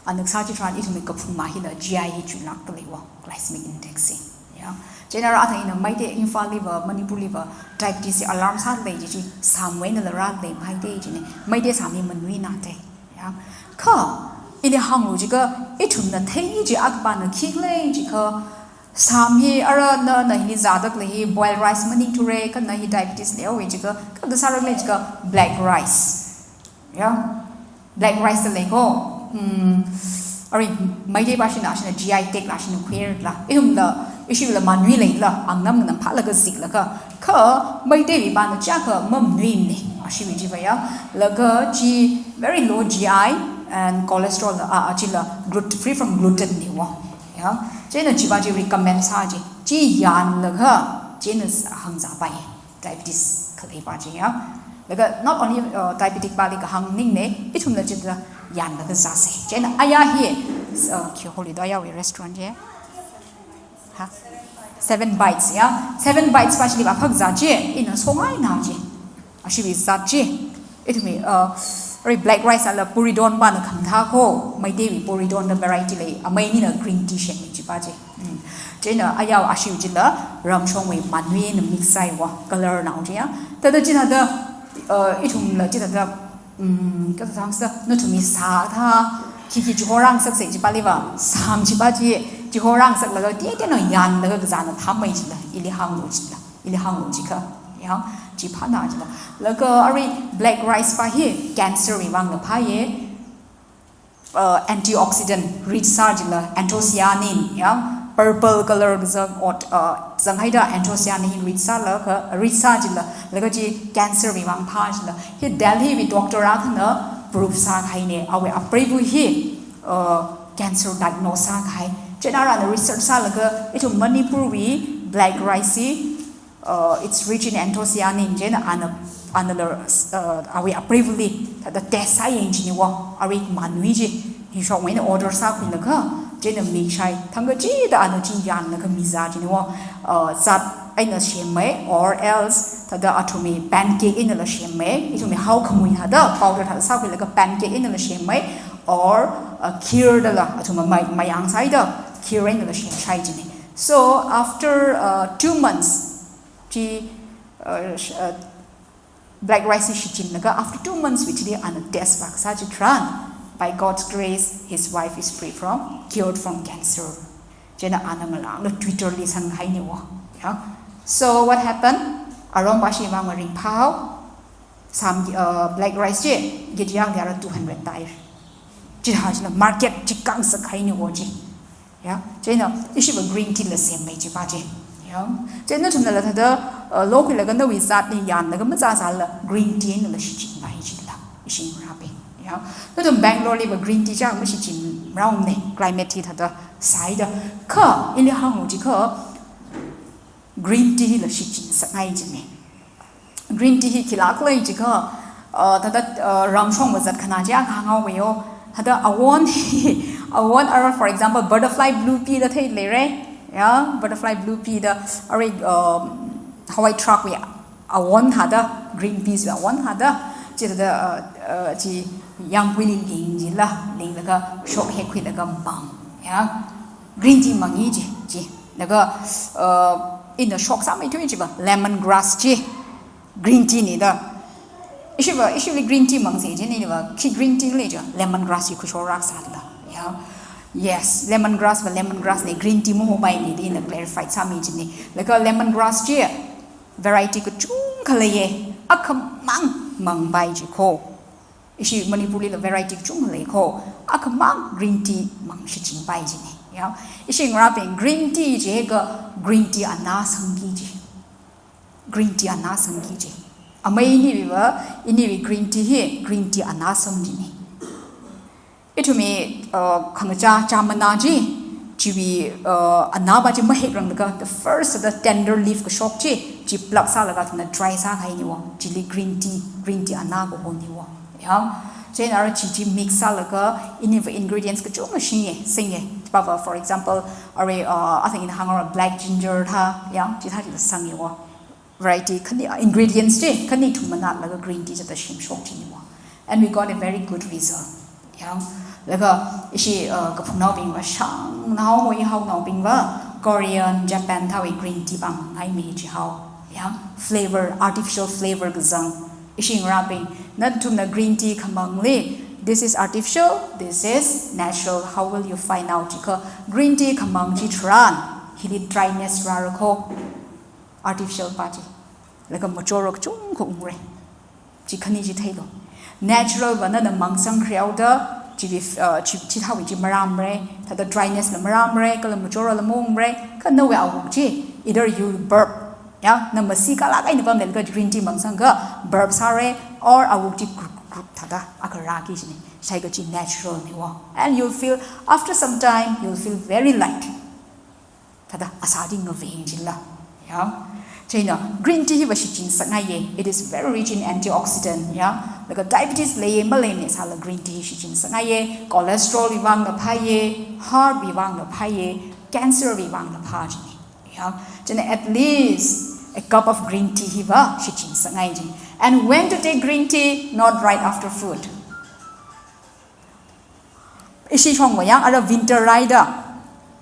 Ana kasā chitharan ithumwui kaphung ma hila GI hi chulak khalei wo, glycemic index hi. Ya. Chieina ara athang ina Meitei Imphal liva, Manipur liva, diabetes hi alarm sālei chi chi, sāmwui einala rālei Meitei chine, Meitei sām hi manuina te. Ya. Kha, ili hānglu jiakha, ithumna thei chi akapana khi khalei jiakha, sām hi ara na, na hili zāda khalei hi boiled rice maningthure, kha na hi diabetes leihaowe jiakha, kha da sāra khalei jiakha black rice. Ya. Black rice da lei ko. Hmm. Arui, Meitei pa shina, shina GI tag la, shina khuirala. Ithumla, ishila manui leila, angnam nganam phālaga ziklaga. Kha, Meiteiwui pana chiakha manuine, ashiwui chiva ya. Laga chi very low GI and cholesterol la, a, a, chila glut-, free from gluten ne wo. Ya. Chieina chiva chi recommend sā chi. Chi yanlaga, chieina s-, hāngzāpai. Diabetes khalei pa chi ya. Laga not only, uh, diabetic pali kahāng maningmane, ithumla chithāda yanlaga zāsa. Chieina aya hi, uh, khi holi do ayawui restaurant chi. Ha? Seven Bites ya. Seven Bites pa chili va phak zat chi, ina songaina chi. Ashiwui zat chi. Ithumwui, uh, arui black rice ala puri don pana khamathā ko, Meiteiwui puri don da variety lei, amei nina green tea shemmi chi pa chi. Mm. Chieina ayao ashiwui chila ramshongwui manuina mix sāi wo, color nao chi ya. Thāda chithāda, uh, ithumla chithāda, mm, kathāda sā, nathumwui sā thā, khikhi chihorang saksa chi pali va, sām chi pa chi, chihorang saklaga, tiya tiya no yanlaga kazāna thammei chila, ili hānglu chila, ili hānglu jiakha, ya, chi phāna chila. Laga arui black rice pa hi, cancer wui vangla phāye, uh, antioxidant rich sā chila anthocyanin, ya, purple color kazang ot, uh, zanghaida anthocyanin rich sālaga, rich sā chila, laga chi cancer wui vang phā chila. Hi Delhiwui doctor akhana proof sākahaine, awui apreiva hi, uh, cancer diagnose sākahai. Chieina arana research sālaga, ithum Manipurwui black rice hi, uh, it's rich in anthocyanin, chieina ana, anala, uh, awui apreiva li, thāda test sāyang chine wo, arui manui chi, hi shongwui eina order sākhuilaga, chieina mik shai, thangkachida ana chi yanlaga mizā chine wo, uh, zat eina shemmei, or else, thāda athumwui pancake einala shemmei, ithumwui hao khamui thāda, powder thāda sākhuilaga pancake einala shemmei, or, uh, kheer dala, athumna mai, mayang sāhaida, kheer einala shemshai chine. So, after, uh, two months, chi, uh, sh-, uh, black rice hi shichinlaga, after two months wui chili ana test vākasā chitharan, by God's grace, his wife is free from, cured from cancer. Chieina ana ngalāngla Twitter li sanghaine wo. Ya. So, what happened? Arong pa shi vang ringphāhao, sām, uh, black rice chi, kg yang dia ra two hundred tai. Chithā chila market chi kangsak haine wo chi. Ya, chieina, ishiva green tea la semmei chi pa chi. Ya, chieina nathumnala thāda, uh, lokhuilaga nawui zatli yanlaga mazāzāla green tea einala shichinpai chila, ishi ngarābing. Ya, nathum Bangalore liva green tea chang mashichin raone, climate hi thāda sāhaida. Kha, ili hānglu jiakha, green tea hila shichin sakngai chine. Green tea hi khila khalei jiakha, uh, thāda, uh, ramshong mazat khana chi akha hānghaowe yo. Thāda awon hi, awon ara, for example, butterfly blue pea da theileire. Ya, butterfly blue pea da, arui, um, Hawaii thrakwui awon thāda, green peas wui awon thāda, chithāda, uh, uh, chi yangpuili ling chila, linglaga, shok hekhuilaga mang. Ya. Green tea mangi chi, chi. Laga, uh, ina shok sāmeithui chiva, lemon grass chi, green tea ne da. Ishiva, ishili green tea mangsa chine, iniva, khi green tea le chi, lemon grass hi khuishok rākasā da. Ya. Yes, lemon grass va lemon grass ne, green tea mahopai ne, da ina clarify sāmi chine. Laga lemon grass chi, variety kachungkha leiye, akhamang mangpai chi ko. Ishi Manipur lila variety kachungkha lei ko. Akhamang green tea mang shichinpai jine. Ya. Ishi ngarābing green tea jiakha green tea ana sangki ji. Green tea ana sangki ji. Amei iniwui va, iniwui green tea hi, green tea ana sang jine. Ithumwui, uh, khangachā, chāmana chi, chiwui, uh, anava chi mahekranglakha, the first, the tender leaf kashok chi, chi pluck sālaga athumna dry sākahaine wo, chili green tea, green tea ana kahone wo. Ya, chieina ara chi chi mix sālaga, iniva ingredients kachungkha singe, singe. Pava, for example, arui, uh, athang ina hāngra black ginger thā, ya, chithā chi sange wo. Variety khani, uh, ingredients chi, khani thum manatlaga green tea chithā semshok jine wo. And we got a very good result. Ya, laga ishi, uh, kaphungnaobing va, shāngnao mo ihaonaobing va, Korean, Japan thāwui green tea pāng ngaimei jihao. Ya, flavor, artificial flavor kazang. Ishi ngarābing, nathumna green tea khamangli, this is artificial, this is natural, how will you find out? Jiakha green tea khamang chitharan, hili dryness rāra kho. Artificial pa chi. Laga machoro kachungkha ungre. Chi khani chi theilo. Natural va nana mangsang khareoda, chi, uh, chi, chithāwui chi marāmara, thāda dryness la marāmara, kala machoro la maungmara, kha nawui awuk chi, either you burp, ya, na masi kala kaina pamlakha green tea mangsangakha burp sāra, or awuk chi group group thāda akha rāki jine, shai kaji natural ne wo. And you'll feel, after some time, you'll feel very light. Thāda asā di ngaveng jila. Ya. Chieina green tea hiva shichin sāngaiye. It is very rich in antioxidant. Ya. Laga diabetes leiye maleimana sāla green tea shichin sāngaiye. Cholesterol wui vangla phāye, heart wui vangla phāye, cancer wui vangla phā jine. Ya. Chieina at least a cup of green tea hiva shichin sāngai ji. And when to take green tea? Not right after food. Ishi shongva yang ara winter rāida.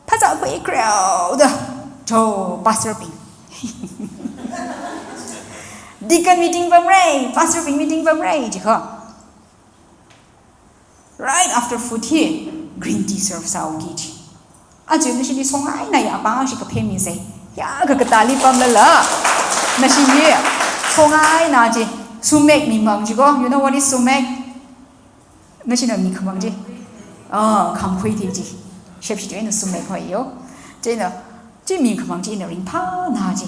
Phazā khui khareoda. Cho, pastor bing. Deacon meeting pamra, pastor bing meeting pamra, jiakha. Right after food hi, green tea serve sāuki ji. Aja nashili songaina ya pāng shi kaphemi sai. Ya kakatali pamlala. Nashili songaina ji. Sumac mimang jiko. You know what is sumac? Nashina mikhamang ji. Ah, khamkhui thei ji. Shepshi ji ina sumac hoi yo. Chieina, chi mikhamang ji ina ringphāna ji.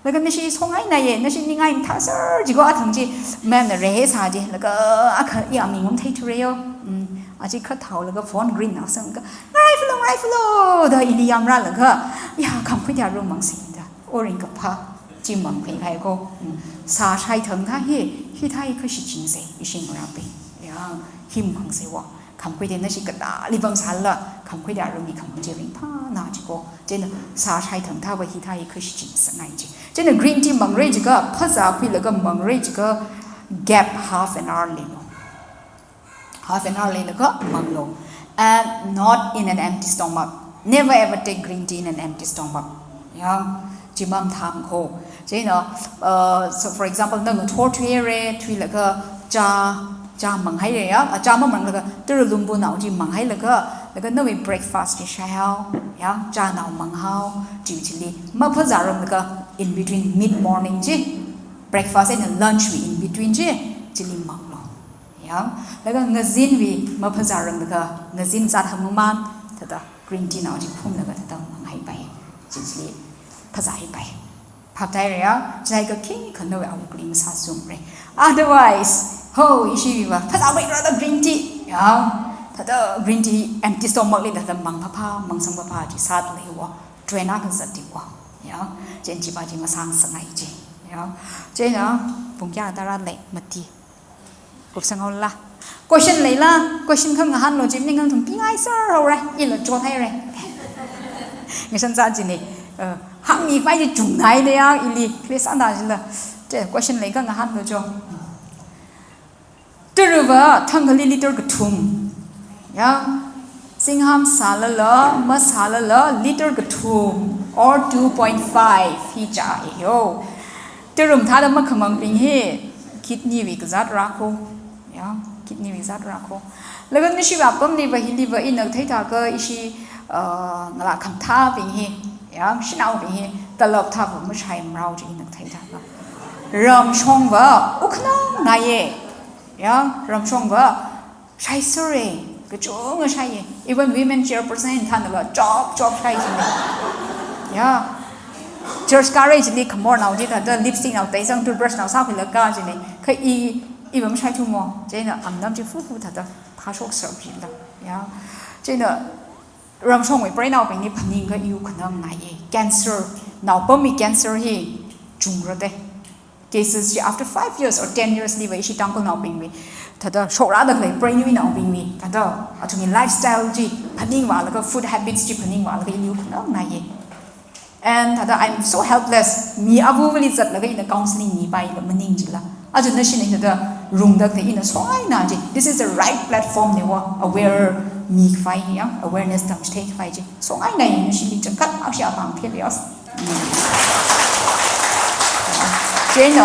Laga nashi songaina ye, nashi ningai mathāser jiko athang ji. Ma'am na rehe sā ji. Laga akha ya mi ngum thei thure yo. Mm, aji kha thao laga phone green na sang ka. Ngarai flo, ngarai flo. Da ili yamra laga. Ya, khamkhui dia ru mang si da. Oring kaphā. Chi mang phe khai ko. Mm. Sā shai thang thā hi, hithā hi kha shichin sai, ishi ngarābing. Ya, hi mang sai wo. Khamkhui de nashi katali pam sāla, khamkhui de arumi khamkhui chi ringphāna jiko. Chieina sā shai thang thāva hithā hi kha shichin sāngai ji. Chieina green tea mangra jiakha, phazā khuilaga mangra jiakha, gap half an hour leilo. Half an hour leilaga manglo. And not in an empty stomach. Never ever take green tea in an empty stomach. Ya, chi mamathā kho. Chieina, uh, so for example, nana thor thuire, thuilaga chā, chā manghaire ya, ah, chā mamanglaga, tara lumbunao chi manghailaga, laga nawui breakfast chi shaihao, ya, chānao manghao, chi chili. Maphazāranglakha in between mid morning chi, breakfast and lunch wui in between chi, chili manglo. Ya, laga ngazinwui maphazāranglakha, ngazin zat hangmamān, thāda green tea nao chi phumlaga thāda manghaipai. Chili phazāhaipai. Phap tāhaira ya, chai ka khikha nawui awukli masāzumra. Otherwise, ho, ishiva, phazāpai rāda green tea. Ya, thāda green tea empty stomach li thāda mang phapha, mangsang phapha chi sāda leiwo. Train akha zattiwo. Ya, chieina chiva chi masāngasakngai ji. Ya, chieina, pung kayā tara lei, mati. Kupsang haola. Question leila, question kha ngahānlo ji, maning athum pingai sir haora, ila chothaira. Ngashan za jine, eh, hāngmipai ji chungnaina ya, ili, kle sāna jila. Te, question leikha ngahānlo jo. Tarawui thangkhali liter kathum. Ya, zingham sālala, masālala, liter kathum, or two point five, hi chā e yo. Tara mathāda makhamangbing hi, kidney wui kazāt rākho. Ya, kidney wui zāt rākho. Laga nashiwui apamliva hiliva ina theithākha ishi, uh, ngalā khamathābing hi. Ya, shanaobing hi, talap thāva mashaimarao ji ina theithākha. Ramshongva, ukhanang ngai e. Ya, ramshongva, shaisera. Kachunga shaiya. Even women chairperson hina thānala chop chop shai jina. Ya. Church kārei chili khamornao chi thāda lipstick nao teisang toothbrush nao sākhuilaga jina. Kha i, iva mashai thumo. Chieina angnam chi fufu thāda phāshok sāp jila. Ya. Chieina ramshongwui preinaobingli phaningakha iwui khanang naiya. Cancer, naopamwui cancer hi chungra de. Cases chi after five years or ten years liva ishi Tangkhulnaobingwui thāda shokrada khalei preinaobingwui thāda athumwui lifestyle chi phaningvālaga, food habits chi phaningvālaga iwui khanang naiya. And thāda I'm so helpless. Mi avuvali zatlaga ina counseling mipaila maning jila. Aja nashina thāda rungda khalei ina songaina chi. This is the right platform ne wa, aware mikhavai ya, awareness tamchithei khavai chi. Songaina nashili changkhat akshi apāng philios. Chieina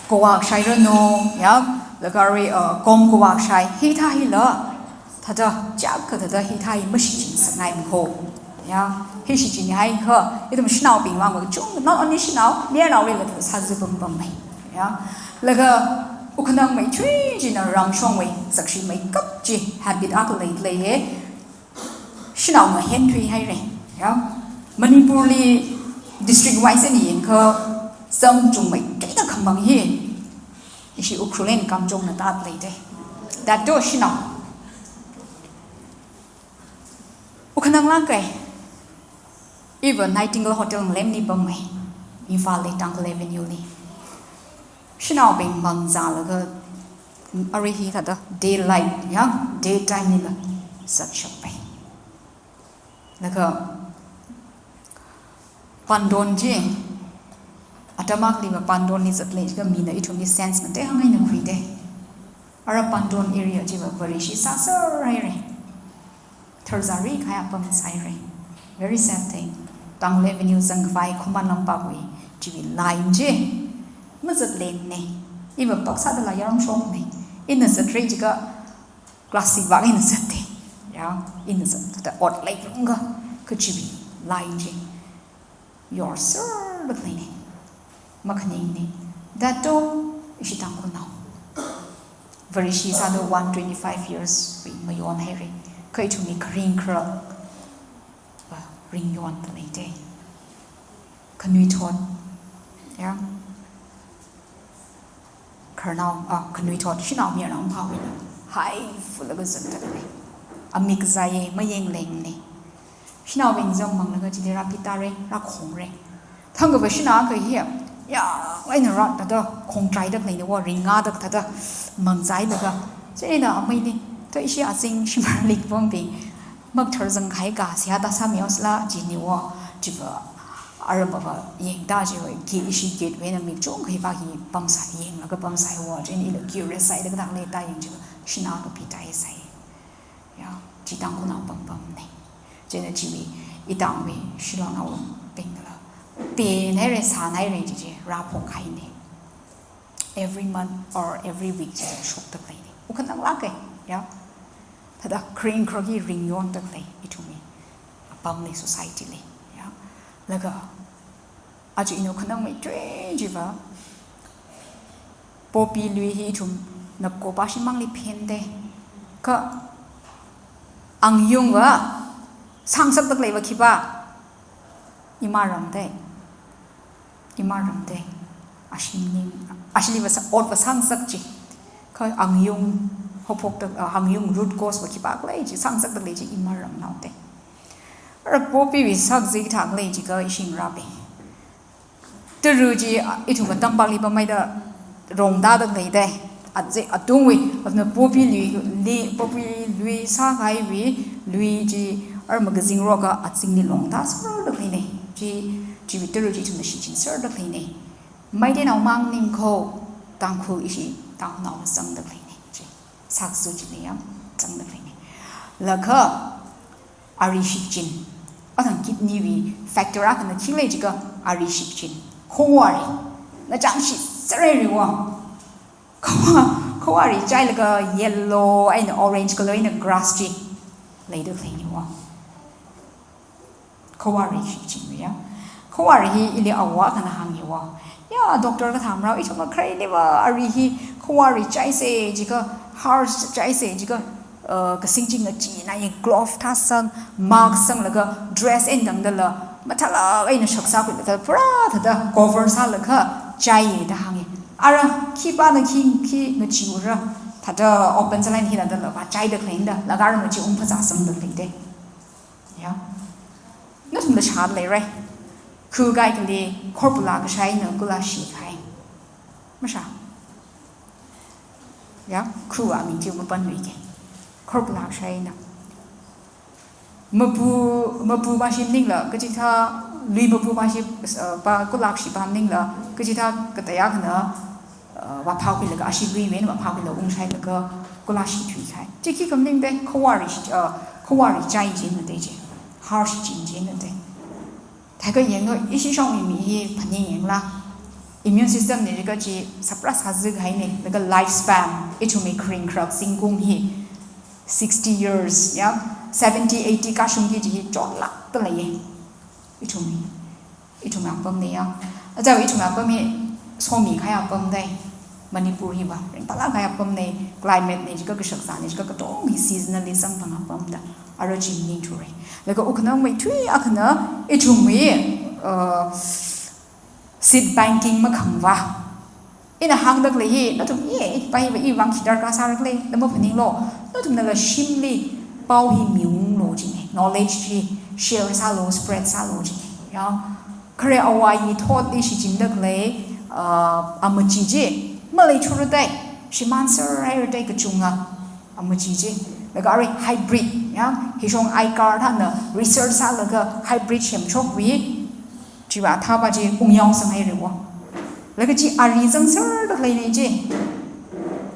kavā shairanu, ya, laga ri, uh, kom kavā shai, hithā hila, thāda, chak kathāda hithā hi mashichin sāngai makho. Ya, hi shichinhaiakha, ithum shanaobing vang kachung, not only shanao, mayarnaolila thāda sāzā pampam mai. Ya, laga, wukhanang meithui china ramshongwui, sakshi meikap chi, habit akha lei leiya. Shanao ngahenthui haira. Ya. Manipurli district wise eina yangakha zam chungmeida khamang hi ishi Ukhrul eina Kamjongna tāda lei de. Thāda shanao. Wukhanang langkai. Iva Nightingale Hotel ngalemli pamma. Imphalli Tangkhul Avenue li. Shanaobing mangzālaga arui hi thāda daylight, ya, daytime lila zatshappai. Laga pandon chi, atam akhaliva pandonli zatlei jiakha mina ithumli sense ngateihāng eina khuida. Ara pandon area chiva varishi sāser haira. Tharzari khaya pamsai haira. Very sad thing. Tangkhul Avenue zangkhavai Khuman Lampakwui chiwui line chi mazatleina. Iva pak sādala yaramshokna. Ina zatra jiakha classic vak ina zatta. Ya, ina zatta ot leirunga kachiwui line chi. Yorserda khaleina. Makhaningna. Thāda ishi Tangkhulnao. Varishi sāda one twenty-five years wui mayon haira. Kha ithumwui kharing kharak va ringyonda leida. Khanuithot. Ya. Khararnao, ah, khanuithot, shanao mayarnao makhawuila. Haifulaga zatda lei. Amik zāya, mayanglengna. Shanaobing zam manglaga chili rāpitāra, rākhongra. Thangkha va shanao akha hi, ya, eina rāda thāda, khongtraida khaleina wa, ringda thāda, mangzailaga. Chieina ameili, to ishi azing shimān likpambing, makthar zangkahai ka, siya ta sāmihaosila, jina wa, chiva, arabava, yangda chiva, ki ishi gate wui eina mik chungkha hi va hi pamsai, yanglaga pamsai wa, chieina ila curious sālaga thang lei ta yang chiva, shanao akha pitāsai. Ya, chi Tangkhulnao pampamna. Chieina chiwui, itangwui, shilonnaobingla. Pen haira, sān haira chi chi, rāphok haina. Every month or every week chi shokda leina. Wukhanang langkai, ya. Thāda kharing kharak hi ringyonda lei, ithumwui. Apamli society li, ya. Laga, aja ina wukhanang meithui chiva. Poppy lui hi ithum napko pāshimangli phenda. Kha angyungva sāngasakda leiva khipā. Ima ramda. Ima ramda. Ashimli, ashiliva sā, otva sāngasak chi. Kha angyung haophokda, ah, angyung root cause va khipākhala chi, sāngasakda lei chi ima ramnaoda. Ara poppy wui sākazā thākhala jiakha ishi ngarābing. Tara chi, ah, ithum atam pāngli pamhaida rongtāda leida. Aja, atungwui, athumna poppy lui, li, poppy lui sākahaiwui, lui chi, ara magazine roka azingli longtāserda leina. Chi, chiwui tara chi ithumna shichinserda leina. Meiteinaomang maningakha, Tangkhul ishi, Tangkhulnao zangda leina. Chi, sākazā chili ya, zangda leina. Laga, ari shikchin. Athang kidney wui factor akhana khi lei jiakha ari shikchin. Khowari. Nachang shitser haira wa. Khowa, khowari chailaga yellow eina orange color eina grass chi leida leina wa. Khowari shikchin ya. Khowari hi ili awo akhana hānga wa. Ya, doctor kathāmarao, ithum makhareiliva ari hi khowari chaisa jiakha, harsh chaisa jiakha, uh, kasing chi ngachee eina ye glove thāsang, mask sanglaga dress eina tangdala, mathālāk eina shakzā khuilaga pura thāda cover sālaga chaiya da hānga. Ara khipāna khi, khi ngacheeura, thāda open sālāk eina hithādala vāchaida khalei da, laga ara machi ungphazā sangda khalei da. Ya. Nathumla shāda leira. Khu kaikhali khorpula kashai eina kula shikahai. Mashā. Ya, khu aming chi mapanluiki. Khorpula kashai eina. Mapu, mapu mashi maningla, kachithā, lui mapu mashi, uh, pa kula kashi pa maningla, kachithā katei akhana, uh, vāphākhuilaga, ashi lui eina vāphākhuilaga ungshailaga, kula shithuikahai. Chi khikha maning da, khawa ri, uh, khawa ri chai china da chi. Harsh chin china da. Thākha yanglu, ishi shongwui mi hi phaning yanglu. Immune system na jiakha chi suppress sāzākahaina, laga lifespan, ithumwui kharing kharak zingkum hi sixty years, ya, seventy, eighty kashungki kaji hi chotlākda leiya. Ithumwui, ithumwui apamna ya. Aja ithumwui apam hi somikahai apam da. Manipur hiva ringphālākkahai apamna, climate na jiakha kashakazā na jiakha katonga hi seasonally samphang apam da. Ara chi maningthura. Laga wukkhanang maithui akhana ithumwui, uh, seed banking makhangva. Ina hāngda khalei hi, nathum i, i pa hiva iwui vang khi darkar sāra khala, na maphaninglu. Nathumnala shimli pao hi miunglu jina. Knowledge chi share sālu, spread sālu jina. Ya. Khare awui thotli shichinda khalei, uh, amachee chi, maleithura da, shimān serhaira da kachunga amachee chi. Laga arui hybrid, ya, hishong iCar thāna research sālaga hybrid semshokva, chiva athāva chi ungyao sanghaira wo. Laga chi ari zangserda khaleina chi.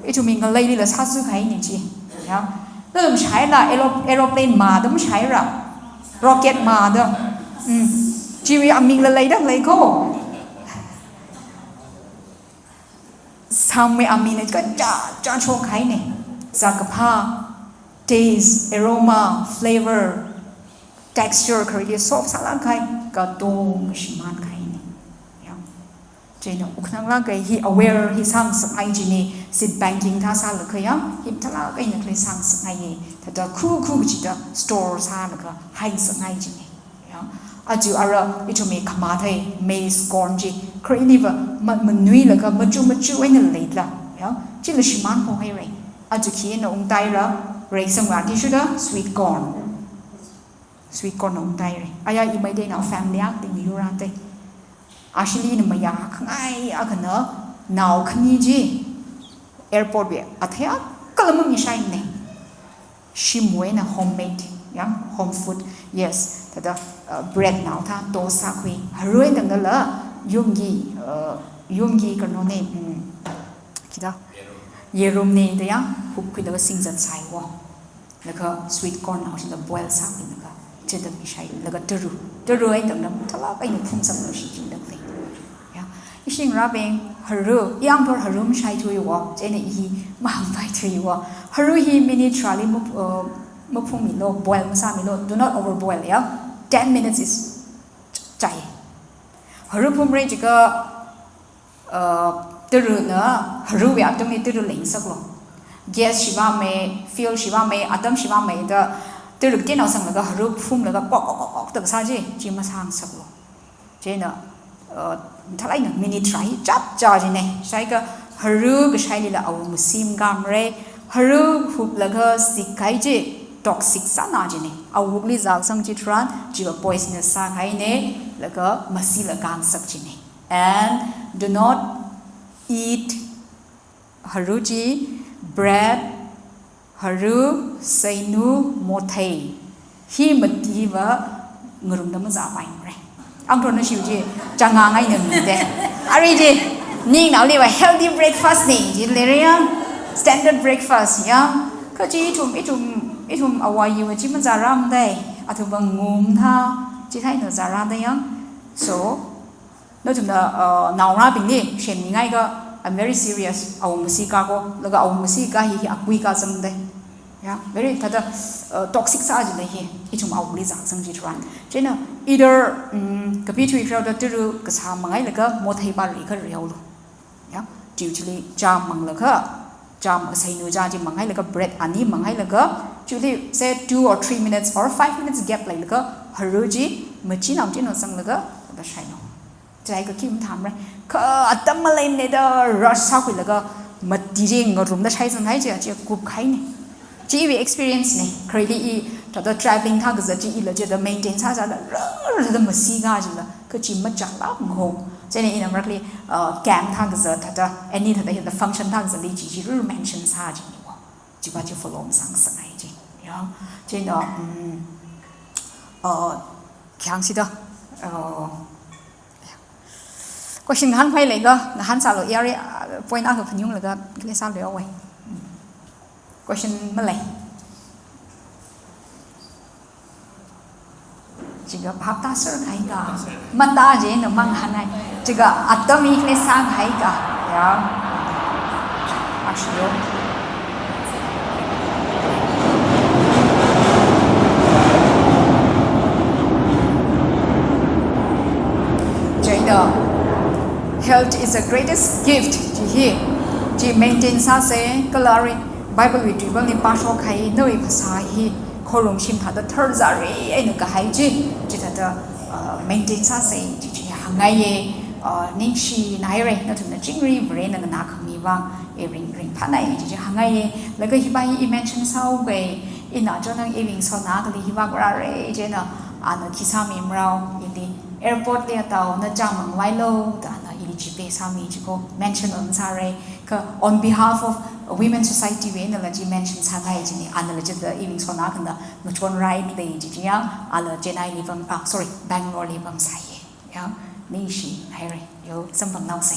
Ithumwui ngaleilila sāzākahaina chi. Ya. Nathum shāhaila aero-, aeroplane mada mashāhaira. Rocket mada. Mm. Chiwui amingla leida khalei ko. Samwui amingna kachā chā shokhaina. Zākaphā, taste, aroma, flavor, texture, khareli soft sālākkahai, katonga shimānkahaina. Ya. Chieina wukkhananglāka hi aware hi sāngasakngai jina, seed banking thā sālaga ya, hi mathālāk eina khalei sāngasakngaiya, thāda khu khu kachida store sālaga haingasakngai jina. Ya. Aja ara ithumwui khamathei, maize corn chi, khareliva ma-, manuilaga machu machu eina leila. Ya. Chila shimān phonghaira. Aja khina ungtaira, reisangva athishurda sweet corn. Sweet corn na ungtaira. Aya i Meiteinaona family akha ting yura te. Ashili ina mayākhangai akhana nao khani chi airport wui athei akhala mamishaimana. Shimwui eina homemade, ya, home food. Yes, thāda, uh, bread naotha toast sākhui. Harui tangdala yumgi, uh, yumgi kano ne, mm, khida. Yerumna da ya, hupkhuilaga singzat sāi wo. Laga sweet corn nao chila boil sākhuilaga, chithāda mishai, laga taru. Taru eina tangda mathālāk eina phungsanglu shichinda khalei. Ya. Ishi ngarābing haru, i angthor haru mashaithuwa, chieina i hi mahāngpaithuwa. Haru hi minute tharāli map-, uh, maphungmilu, boil masāmilu, do not overboil, ya. Ten minutes is ch-, chai. Haru phumra jiakha, uh, taruna, haruwui atamli taru leingasaklu. Gas shivāmei, fuel shivāmei, atam shivāmei da, taru kateonao sanglaga haru phumlaga pok, pok, pok, pok da kasā chi, chi masāngasaklu. Chieina, uh, mathālāk eina minute tharā hi chapchā jina. Shaiakha haru kashailila awungmasi makāmara. Haru huplaga sikkahai chi toxic sāna jina. Awukli zāsang chitharan, chiva poisonous sākahaina, laga masila kāngasak jina. And do not eat haru chi, bread, haru, seinu, mothei. Hi mativa ngarumda mazāpaimara. Angthorna shiu chi, chāngangai na mi de. Arui chi, ningnaoliva healthy breakfast na, chi leira ya, standard breakfast ya. Kha chi ithum, ithum, ithum awui iva chi mazārāmada, athumva ngumtha, chithāda eina zārāda ya. So, nathumna, uh, naongarābingli semmingaikha, I'm very serious. Awungmasi kā ko, laga awungmasi kā hi, hi akui kā zangda. Ya, very thāda, uh, toxic sā jina hi, ithum awukli zāsang chitharan. Chieina, either, um, kapi thui kharao da taru kasā mangailaga mothei pā ri kha rihaolu. Ya, chiwui thili chāmanglaga, Chā maseinu chā chi manghailaga bread ani manghailaga, chili say two or three minutes or five minutes gap leilaga, haru chi, machinao chino zanglaga, da shaino. Chai ka kim thamre. Kha atam maleimane da rush sākhuilaga, mati chi ngarumda shaizanghai chi, chi kupkhaine. Chi iwui experience ne. Khareli i, thāda travelling thākazā chi ila chida maintain sāsāda, rarda masi kajila. Kachi machālak ngahong. Chieina ina markli, uh, camp thākazā thāda, any thāda hithāda function thākazāli chi chi rur mention sā chi niwo. Chiva chi follow masāngasakngai chi. Ya. Chieina, um, uh, khayang sida, uh, question ngahānkhavai leikha, ngahānsālu, yare, uh, point akha phaningunglaga, khalei sālu awai. Question malei. Chiga bhap tāser kahai ka. Mata je no mang hanai. Chiga atam hi khalei sākahai ka. Ya. Ashiyo. Chieina, health is the greatest gift. Chi hi. Chi maintain sāsa, kala arui Bible wui tuipamli pāshokhai, nawui phasā hi, khorumshim thāda tharzari eina kahai chi, chithāda, uh, maintain sāsa, chi chi hāngngaiye, uh, ningshinaire, nathumna chingri Varena nganākhami vang, i ring, ringphānai, chi chi hāngngaiye, laga hiva hi i mention sāhaoga, ina chonang iwui ngasotna akhali hiva rāra, chieina, ana khi sāmi marao, ili, airport li ataona chāmang vailu, da ana ili G P sāmi chiko, mention masāra, kha on behalf of Women Society wui einala chi mention sāngai chine, anala chida iwui ngasotna akhana ngachon right lei chi chi ya, ala Chennai li pam, ah, sorry, Bangalore li pamsāye. Ya, ningshinaire, yo, samphangnaosa.